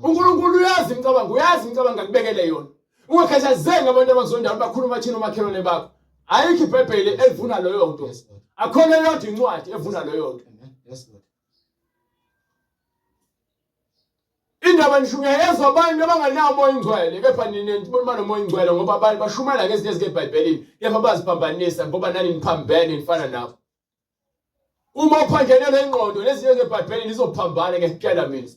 uNkulunkulu uyazi imicabango, uyazi imicabango akubekele yona. Ungakhathazeki ngabantu abakuzondayo bakhuluma thina omakhelwane bakho. Ayikho iBhayibheli evuna leyo nto. Akhona eyodwa incwadi evuna leyo nto. Yes Lord. Indaba nishunyayezwa abantu abanganawo umoya ingcwele kepha nina nibona nomoya ingcwele ngoba abantu bashumayela ngezinto ezikeBhayibhelini kepha baziphambanisa ngoba nani niphambene nifana nabo. Uma uphanjanelwe ingqondo nezinto ezeBhayibhelini izophambana ngiyakutshela mina.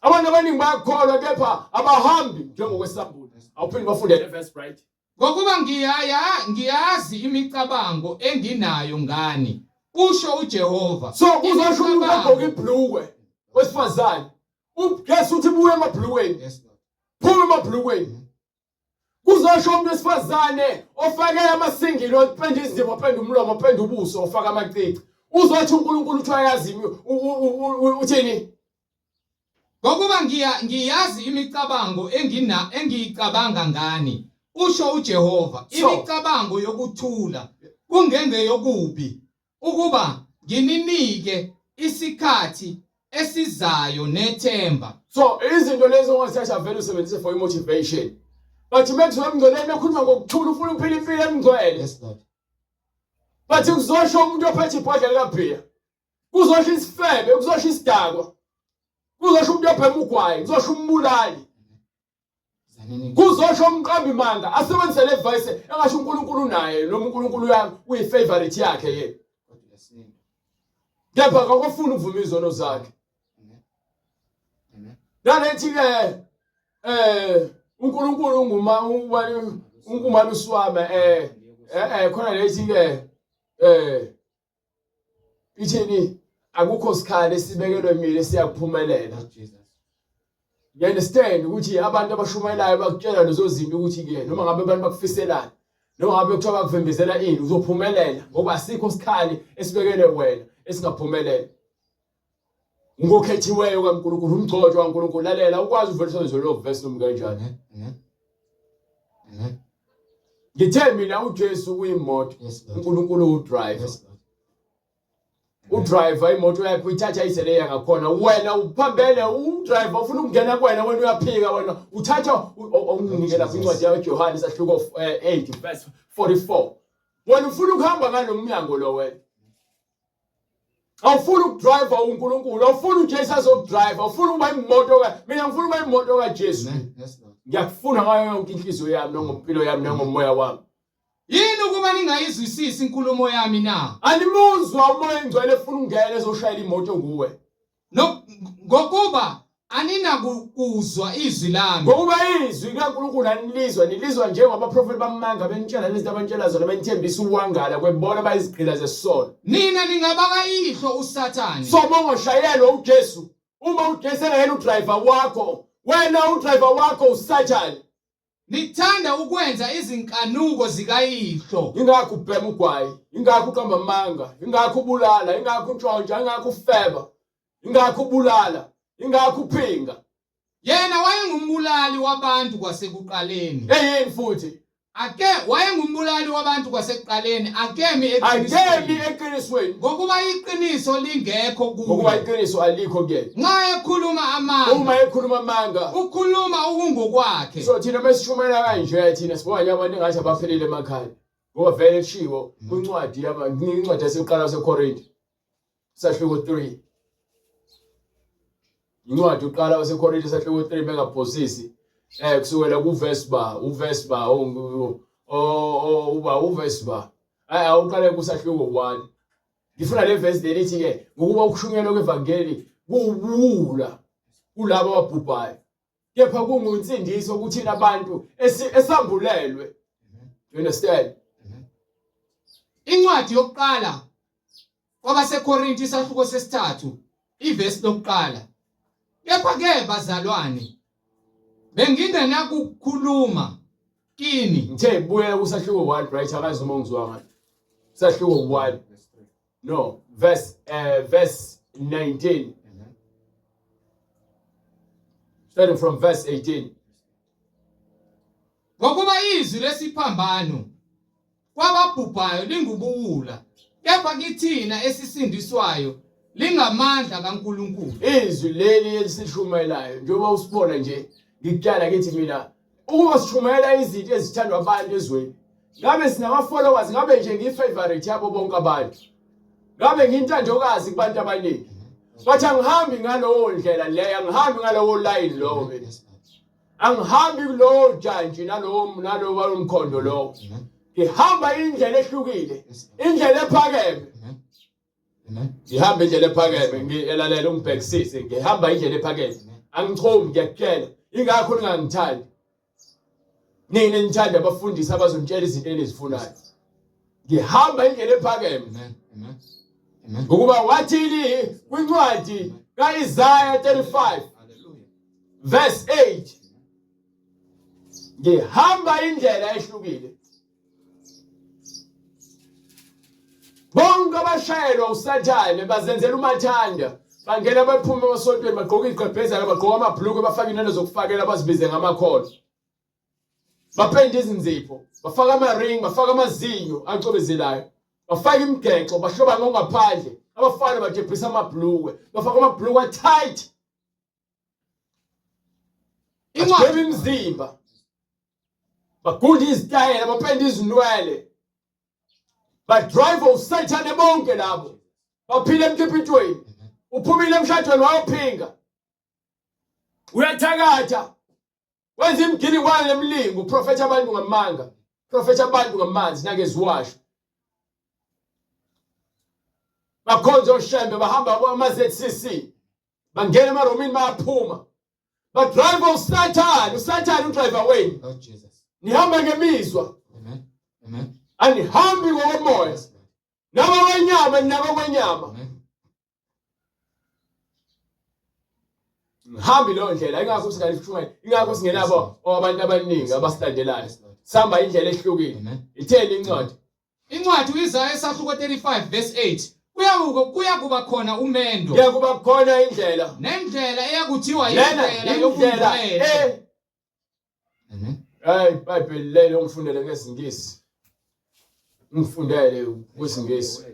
Abantu abaningi bayakholwa kepha abahambi njengokwesambulo. Awuphinde bafunde le verse right. Ngokuba ngiyaya ngiyazi imicabango enginayo ngani, kusho uJehova. So kuzosho umuntu ogqoka ibhlukwe wesifazane. UJesu uthi buya emabhlukweni. Yes Lord. Phuma emabhlukweni. Kuzosho umuntu wesifazane ofake amasingili openda izinzipho openda umlomo openda ubuso ofaka amacici. Uzothi uNkulunkulu uthi ayazi uthini? Ngokuba ngiya ngiyazi imicabango engina engiyicabanga ngani, usho uJehova, imicabango yokuthula kungengeyokubi, ukuba ngininike isikhathi esizayo nethemba. So izinto lezi ongazithatha vele usebenzise for motivation. But mekuthiwa emngcweleni bekhuluma ngokuthula ufuna ukuphila impilo emngcwele. Yes Lord. But kuzosho umuntu ophethe ibhodlela likabhiya. Kuzosho isifebe, kuzosho isidakwa. Kuzosho umuntu obhema ugwayi, kuzosho umbulali. Kuzosho umqambi manga asebenzise le voice engasho uNkulunkulu naye noma uNkulunkulu uyami uyi favorite yakhe yena. Kepha akakufuni ukuvuma izono zakhe. Nalethi ke eh uNkulunkulu unguma ungumalusi wami eh eh khona lethi ke eh ithini akukho sikhali esibekelwe mina esiyakuphumelela. You understand ukuthi abantu abashumayelayo bakutshela lezo zinto ukuthi ke noma ngabe abantu bakufiselana noma ngabe kuthiwa bakuvimbezela ini uzophumelela ngoba asikho sikhali esibekelwe wena esingaphumelela. Ngokhethiweyo kaNkulunkulu umgcotshwa kaNkulunkulu lalela ukwazi uvele usebenzise lo verse noma kanjani. Ngithe mina uJesu uyimoto uNkulunkulu udriver. Udriver imoto yakhe uyithatha ayise leya ngakhona wena uphambene udriver ufuna ukungena kuwena wena uyaphika wena uthatha onginike lapha incwadi yaJohane sahluko 8 verse 44 wena ufuna ukuhamba ngalo mnyango lo wena awufuni ukudrive uNkulunkulu awufuni uJesu azokudrive awufuni ukuba imoto ka mina ngifuna ukuba imoto kaJesu ngiyakufuna ngayo yonke inhliziyo yami nangempilo yami nangomoya wami Yini ukuba ningayizwisisi inkulumo yami na? Animuzwa umoya engcwele efuna ukungena ezoshayela imoto nguwe. No, ngokuba Aninakukuzwa izwi lami. Ngokuba izwi likaNkulunkulu anilizwa, nilizwa njengabaprofethi bamanga benitshela lezi abanitshela zona benithembisa ukwangala kwebona bayizigqila zesono. Nina ningabakayihlo uSathane. So mongoshayelwa uJesu, uma uJesu engayena udriver wakho, wena udriver wakho uSathane. Nithanda ukwenza izinkanuko zikayihlo. Ingakho ubhema ugwayi, ingakho uqamba amanga, ingakho ubulala, ingakho untshontsha, ingakho ufeba, ingakho ubulala, ingakho uphinga. Yena wayengumbulali wabantu kwasekuqaleni. Eyini futhi? Ake wayengumbulali wabantu kwasekuqaleni, akemi Akemi eqinisweni. Ngokuba iqiniso lingekho kuye. Ngokuba iqiniso alikho kuyena. Nxa ekhuluma amanga. Uma ekhuluma amanga. Ukhuluma okungokwakhe. So thina mesishumayela kanje thina sibona nje abantu engathi abaphelile emakhaya. Ngoba vele kushiwo kwincwadi yaba incwadi yaseqala yaseKorinte. Sahluko 3. Incwadi uqala waseKorinte sahluko 3 bengaphosisi. Eh kusukela kuverse ba, uverse ba o uba uverse ba. Hayi awuqale kusahluko 1. Ngifuna le verse leli ithi ke ngokuba ukushunyelwa kwevangeli kuwubuwula kulabo ababhubhayo. Kepha kungunsindiso kuthina abantu esambulelwe. Do you understand? Incwadi yokuqala kwabaseKorinte isahluko sesithathu ivesi lokuqala. Kepha ke bazalwane bengingenakukhuluma kini. Ngithe buyela kusahluko 1 right akazi noma ungizwa ngani. Sahluko 1. No, verse verse 19. Starting from verse 18. Ngokuba izwi lesiphambano kwababhubhayo lingubuwula, kepha kithina esisindiswayo lingamandla kaNkulunkulu. Izwi leli elisishumayelayo njengoba usibona nje ngikutshala kithi mina ukuba sishumayela izinto ezithandwa abantu ezweni ngabe sinama-followers ngabe nje ngiyi-favorite yabo bonke abantu ngabe ngiyintandokazi kubantu abaningi but angihambi ngalowo ndlela leyo angihambi ngalowo line lowo mina angihambi kulowo jantshi nalowo nalowo mkhondo lowo ngihamba indlela ehlukile indlela ephakeme ngihamba indlela ephakeme ngiyelalela ungibhekisise ngihamba indlela ephakeme angichomi ngiyakutshela ingakho ningangithandi nina nithanda abafundisi abazonitshela izinto enizifunayo ngihamba indlela ephakeme ngokuba wathini kwincwadi kaIsaya 35 verse 8 ngihamba indlela ehlukile bonke abashayelwa usathane bazenzela umathanda bangena baphume emasontweni bagqoka izigqebhezana bagqoka amabhulukwe bafake inwele zokufakela bazibize ngamakholo bapende izinzipho bafaka ama-ring bafaka amazinyo acwebezelayo bafaka imigexo bahloba ngokungaphandle abafana badebhisa amabhulukwe bafaka amabhulukwe a-tight Incwadi imizimba bagunda izitayela bapenda izinwele badrive usathane bonke labo baphila emkipitweni uphumile emshadweni wayophinga uyathakatha wenza imigilingwane nemilingo uprofetha abantu ngamanga profetha abantu ngamanzi nangeziwasho bakhonza oshembe bahamba kwama-ZCC bangena emaromini bayaphuma badrive usathane usathane udriver wenu Lord Jesus. nihamba ngemizwa Amen. Amen. anihambi ngokomoya Yes, Lord. nabakwenyama ninabakwenyama Amen. ngihambi leyo ndlela ingakho singanishumayela ingakho singenabo abantu abaningi abasilandelayo Yes, Lord. sihamba indlela ehlukile Amen. itheni incwadi Incwadi uIsaya isahluko 35 verse 8. Kuyakuba khona umendo. Kuyakuba khona indlela. Nendlela eyakuthiwa indlela yobungcwele. Eh. Amen. Hey, iBhayibheli lelo ngifundele ngesiNgisi. Ngifundele kwesiNgisi.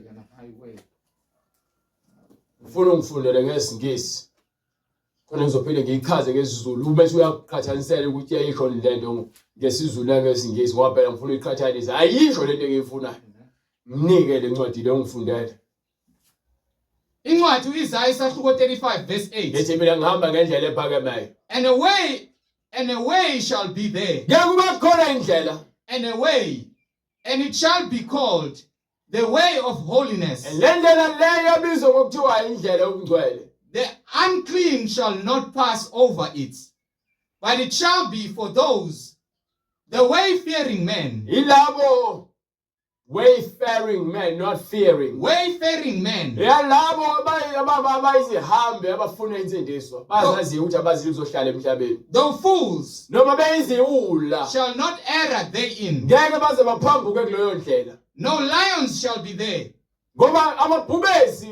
Ngifuna ungifundele ngesiNgisi. Khona ngizophinde ngiyichaze ngesiZulu bese uyaqhathanisela ukuthi iyayisho le nto ngesiZulu nangesiNgisi ngoba phela ngifuna uyiqhathanisa. Ayisho le nto engiyifunayo. Mnike le ncwadi le ungifundele. Incwadi uIsaya isahluko 35 verse 8. Ngithi mina ngihamba ngendlela ephakemeyo. And a way shall be there. Kuyakuba khona indlela. And a way and it shall be called the way of holiness. Le ndlela leyo yabizwa ngokuthiwa indlela yobungcwele. The unclean shall not pass over it, but it shall be for those, the wayfaring men. Yilabo wayfaring men, not fearing. Wayfaring men. Yalabo abayizihambi abafuna insindiso, bazaziyo ukuthi abaziyo uzohlala emhlabeni. The fools noma beyiziwula shall not err therein. Ngeke baze baphambuke kuleyo ndlela. No lions shall be there. Ngoba amabhubesi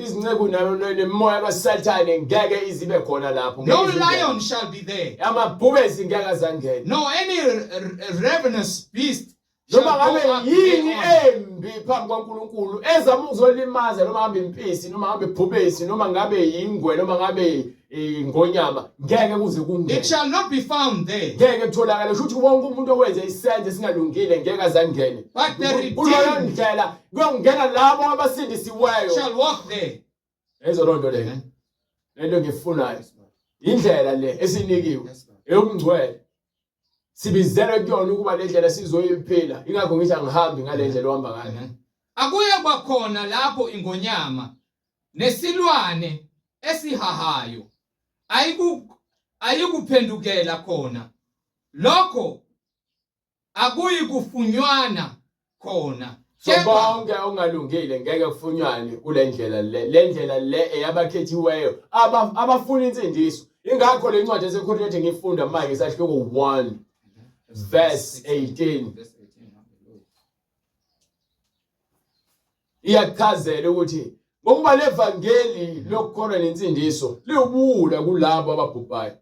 izinceku nemimoya kaSathane ngeke izibe khona lapho. No lion shall be there. Amabhubesi ngeke azangene. No any ravenous beast noma ngabe yini embi phambi kwaNkulunkulu ezama ukuzolimaza noma ngabe impisi noma ngabe ibhubesi noma ngabe yingwe noma ngabe ingonyama ngeke kuze kungene. It shall not be found there. Ngeke kutholakale kusho ukuthi wonke umuntu owenze isenzo esingalungile ngeke azangene. But the redeemed kuleyo ndlela kuyongena labo abasindisiweyo shall walk there. Lezo loo nto leyo. Lento ngifunayo. Indlela le esinikiwe eyobungcwele. Sibizelwe kuyona ukuba le ndlela sizoyiphila. Ingakho ngithi angihambi ngale ndlela ohamba ngayo. Akuye kwakhona lapho ingonyama nesilwane esihahayo ayikuphendukela khona lokho akuyikufunywana khona. So bonke okungalungile ngeke kufunywane kule ndlela le. Le ndlela le eyabakhethiweyo abafuna insindiso. Ingakho le ncwadi yaseKorinte ngifunda manje isahluko 1 verse 18 iyachazela ukuthi ngokuba levangeli lokukholwa nensindiso liwubuwula kulabo ababhubhayo.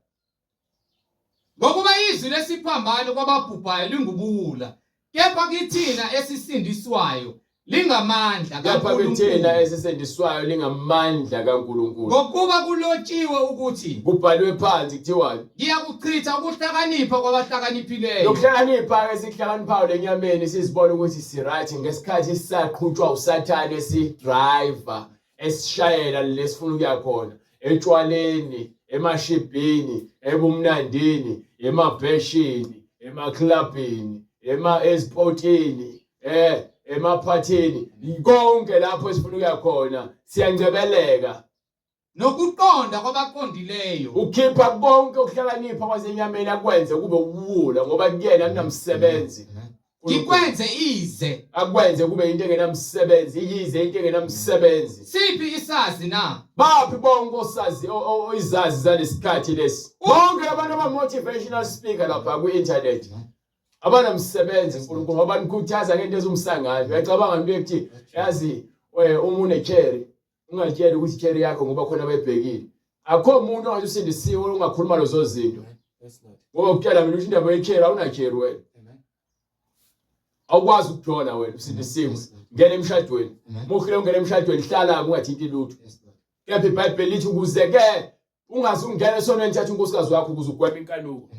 Ngokuba izwi lesiphambano kwababhubhayo lingubuwula, kepha kithina esisindiswayo lingamandla Kepha kithina esisindiswayo lingamandla kaNkulunkulu. Ngokuba kulotshiwe ukuthi kubhalwe phansi kuthiwani? Ngiyakuchitha ukuhlakanipha kwabahlakaniphileyo. Lokuhlakanipha ke sikuhlakaniphayo lenyameni sizibona ukuthi si right ngesikhathi sisaqhutshwa uSathane si driver esishayela lesifuna ukuya khona etshwaleni, emashibhini, ebumnandini, emabheshini, emaklabhini, ema ezipotini, emaphathini, konke lapho esifuna ukuya khona siyangcebeleka. Nokuqonda kwabaqondileyo. Ukhipha konke ukuhlakanipha kwasenyameni akwenze kube ubuwula ngoba kuyena kunamsebenzi. Ngikwenze ize. Akwenze kube into engenamsebenzi, iyize into engenamsebenzi. Siphi isazi na? Baphi bonke osazi izazi zalesikhathi lesi? Bonke abantu aba motivational speaker lapha ku-internet. Abanamsebenzi uNkulunkulu ngoba banikhuthaza ngento ezumsangano. Uyacabanga into ekuthi yazi uma une-cherry ungayitsheli ukuthi cherry yakho ngoba khona abayibhekile. Akho muntu ongathi usindisiwe ungakhuluma lezo zinto. Ngoba ukutshela mina ukuthi indaba ye-cherry awuna-cherry wena. Awukwazi ukujola wena usindisiwe. Ngena emshadweni. Uma uhlule ungena emshadweni hlala ungathinti lutho. Kepha iBhayibheli lithi ukuze ke ungaze ungene esonweni thatha unkosikazi wakho ukuze ugweme inkanuko.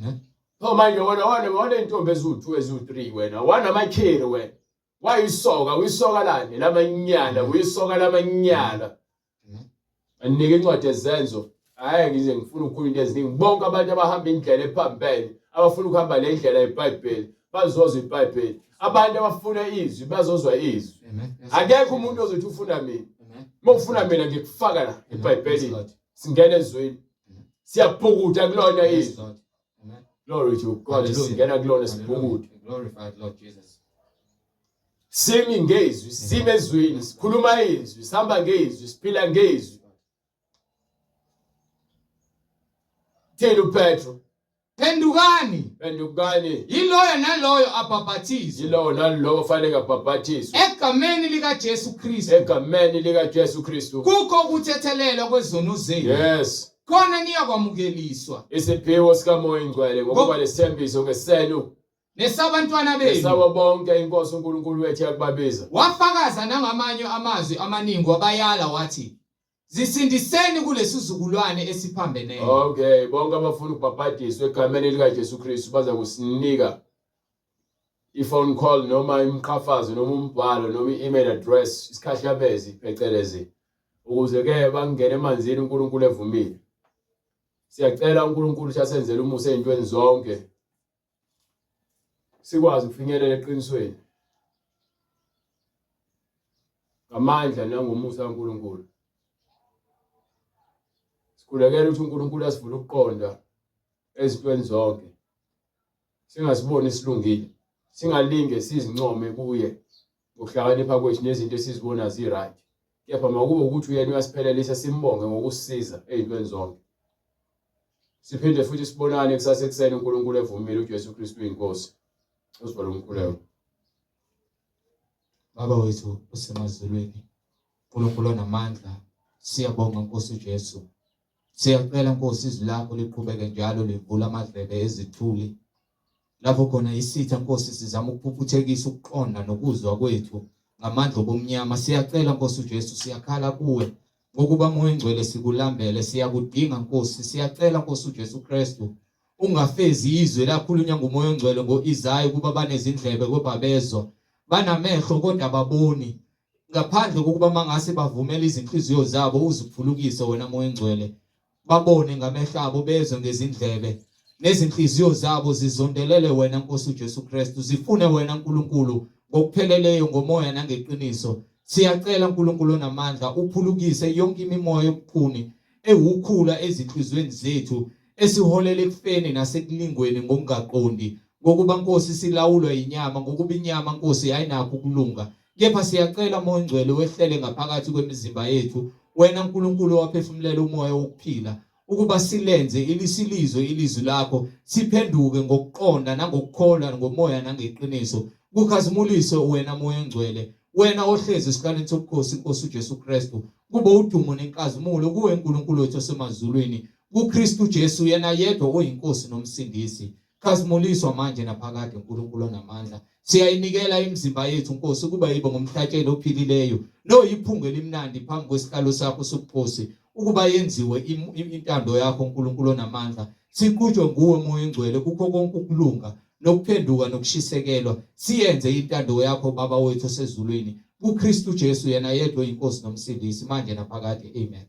Pho manje wena wane wane intombi eziwu-2 eziwu-3 wena wanamakheri wena. Wayisoka uyisoka lani lamanyala uyisoka lamanyala. Anike incwadi ezenzo. Hayi ngize ngifuna ukukhuluma into eziningi. Bonke abantu abahamba indlela ephambene, abafuna ukuhamba le ndlela yeBhayibheli, bazozwa iBhayibheli. Abantu abafuna izwi bazozwa izwi. Akekho umuntu ozothi ufuna mina. Uma ufuna mina ngikufaka la eBhayibhelini. Singena ezweni. Siyabhukuda kulona izwi. Glory to God. Singena kulona sibhukude. Glorified Lord Jesus. Simi ngezwi, sime ezwini, sikhuluma izwi, sihamba ngezwi, siphila ngezwi. Thini uPetro? Phendukani. Phendukani. Yiloyo naloyo abhabhathizwe. Yilowo nalowo fanele abhabhathizwe. Egameni likaJesu Kristu. Egameni likaJesu Kristu. Kukho ukuthethelelwa kwezono zenu. Yes. Khona niyakwamukeliswa. Isiphiwo sikaMoya oNgcwele ngokuba lesithembiso ngesenu nesabantwana benu. Nesabo bonke iNkosi uNkulunkulu wethu yakubabiza. Wafakaza nangamanye amazwi amaningi wabayala wathi, Zisindiseni kulesizukulwane esiphambeneyo. Okay, bonke abafuna ukubhabhadiswa egameni likaJesu Kristu baza kusinika i-phone call noma imiqhafazo noma umbhalo noma i-email address isikhahlamezi phecelezi ukuze ke bangene emanzini uNkulunkulu evumile. Siyacela uNkulunkulu ukuthi asenzele umusa ezintweni zonke. Sikwazi ukufinyelela eqinisweni ngamandla nangomusa kaNkulunkulu. Sikhulekela ukuthi uNkulunkulu asivule ukuqonda ezintweni zonke. Singasiboni silungile. Singalinge sizincome kuye ngokuhlakanipha kwethu nezinto esizibona zi-right. Kepha makube ukuthi uyena uyasiphelelisa simbonge ngokusisiza ezintweni zonke. Siphinde futhi sibonane kusasa ekuseni uNkulunkulu evumile uJesu Kristu inkosi. Usivala umkhuleko. Baba wethu osemazulwini, uNkulunkulu onamandla, siyabonga Nkosi uJesu. Siyacela Nkosi izwi lakho liqhubeke njalo livula amadlebe ezithuli. Lapho khona isitha Nkosi sizama ukuphuphuthekisa ukuqonda nokuzwa kwethu ngamandla obumnyama. Siyacela Nkosi uJesu, siyakhala kuwe ngokuba Moya Oyingcwele sikulambele, siyakudinga Nkosi. Siyacela Nkosi uJesu Kristu ungafezi izwi elakhulunywa nguMoya oNgcwele ngo-Isaya ukuba banezindlebe kodwa bezwa, banamehlo kodwa ababoni, ngaphandle kokuba mangase bavumele izinhliziyo zabo uziphulukise wena Moya oNgcwele, babone ngamehlo abo, bezwe ngezindlebe, nezinhliziyo zabo zizondelele wena Nkosi uJesu Kristu, zifune wena Nkulunkulu ngokupheleleyo ngomoya nangeqiniso. Siyacela Nkulunkulu onamandla uphulukise yonke imimoya yobukhuni ewukhula ezinhliziyweni zethu esiholela ekufeni nasekulingweni ngokungaqondi ngokuba Nkosi silawulwa yinyama ngokuba inyama Nkosi ayinakho ukulunga kepha siyacela Moya oNgcwele wehlele ngaphakathi kwemizimba yethu wena Nkulunkulu owaphefumulela umoya wokuphila ukuba silenze ilisilizwe ilizwi lakho siphenduke ngokuqonda nangokukholwa ngomoya nangeqiniso kukhazimuliswe wena Moya oNgcwele wena ohlezi esihlalweni sobukhosi inkosi uJesu Kristu kube udumo nenkazimulo kuwe Nkulunkulu wethu osemazulwini kuKristu Jesu yena yedwa oyinkosi nomsindisi khazimuliswa manje naphakade uNkulunkulu onamandla siyayinikela imizimba yethu Nkosi ukuba ibe ngumhlatshelo ophilileyo noyiphunga elimnandi phambi kwesihlalo sakho sobukhosi ukuba yenziwe intando yakho uNkulunkulu onamandla siqhutshwe nguwe Moya oNgcwele kukho konke ukulunga nokuphenduka nokushisekelwa siyenze intando yakho baba wethu osezulwini kuKristu Jesu yena yedwa inkosi nomsindisi manje naphakade amen.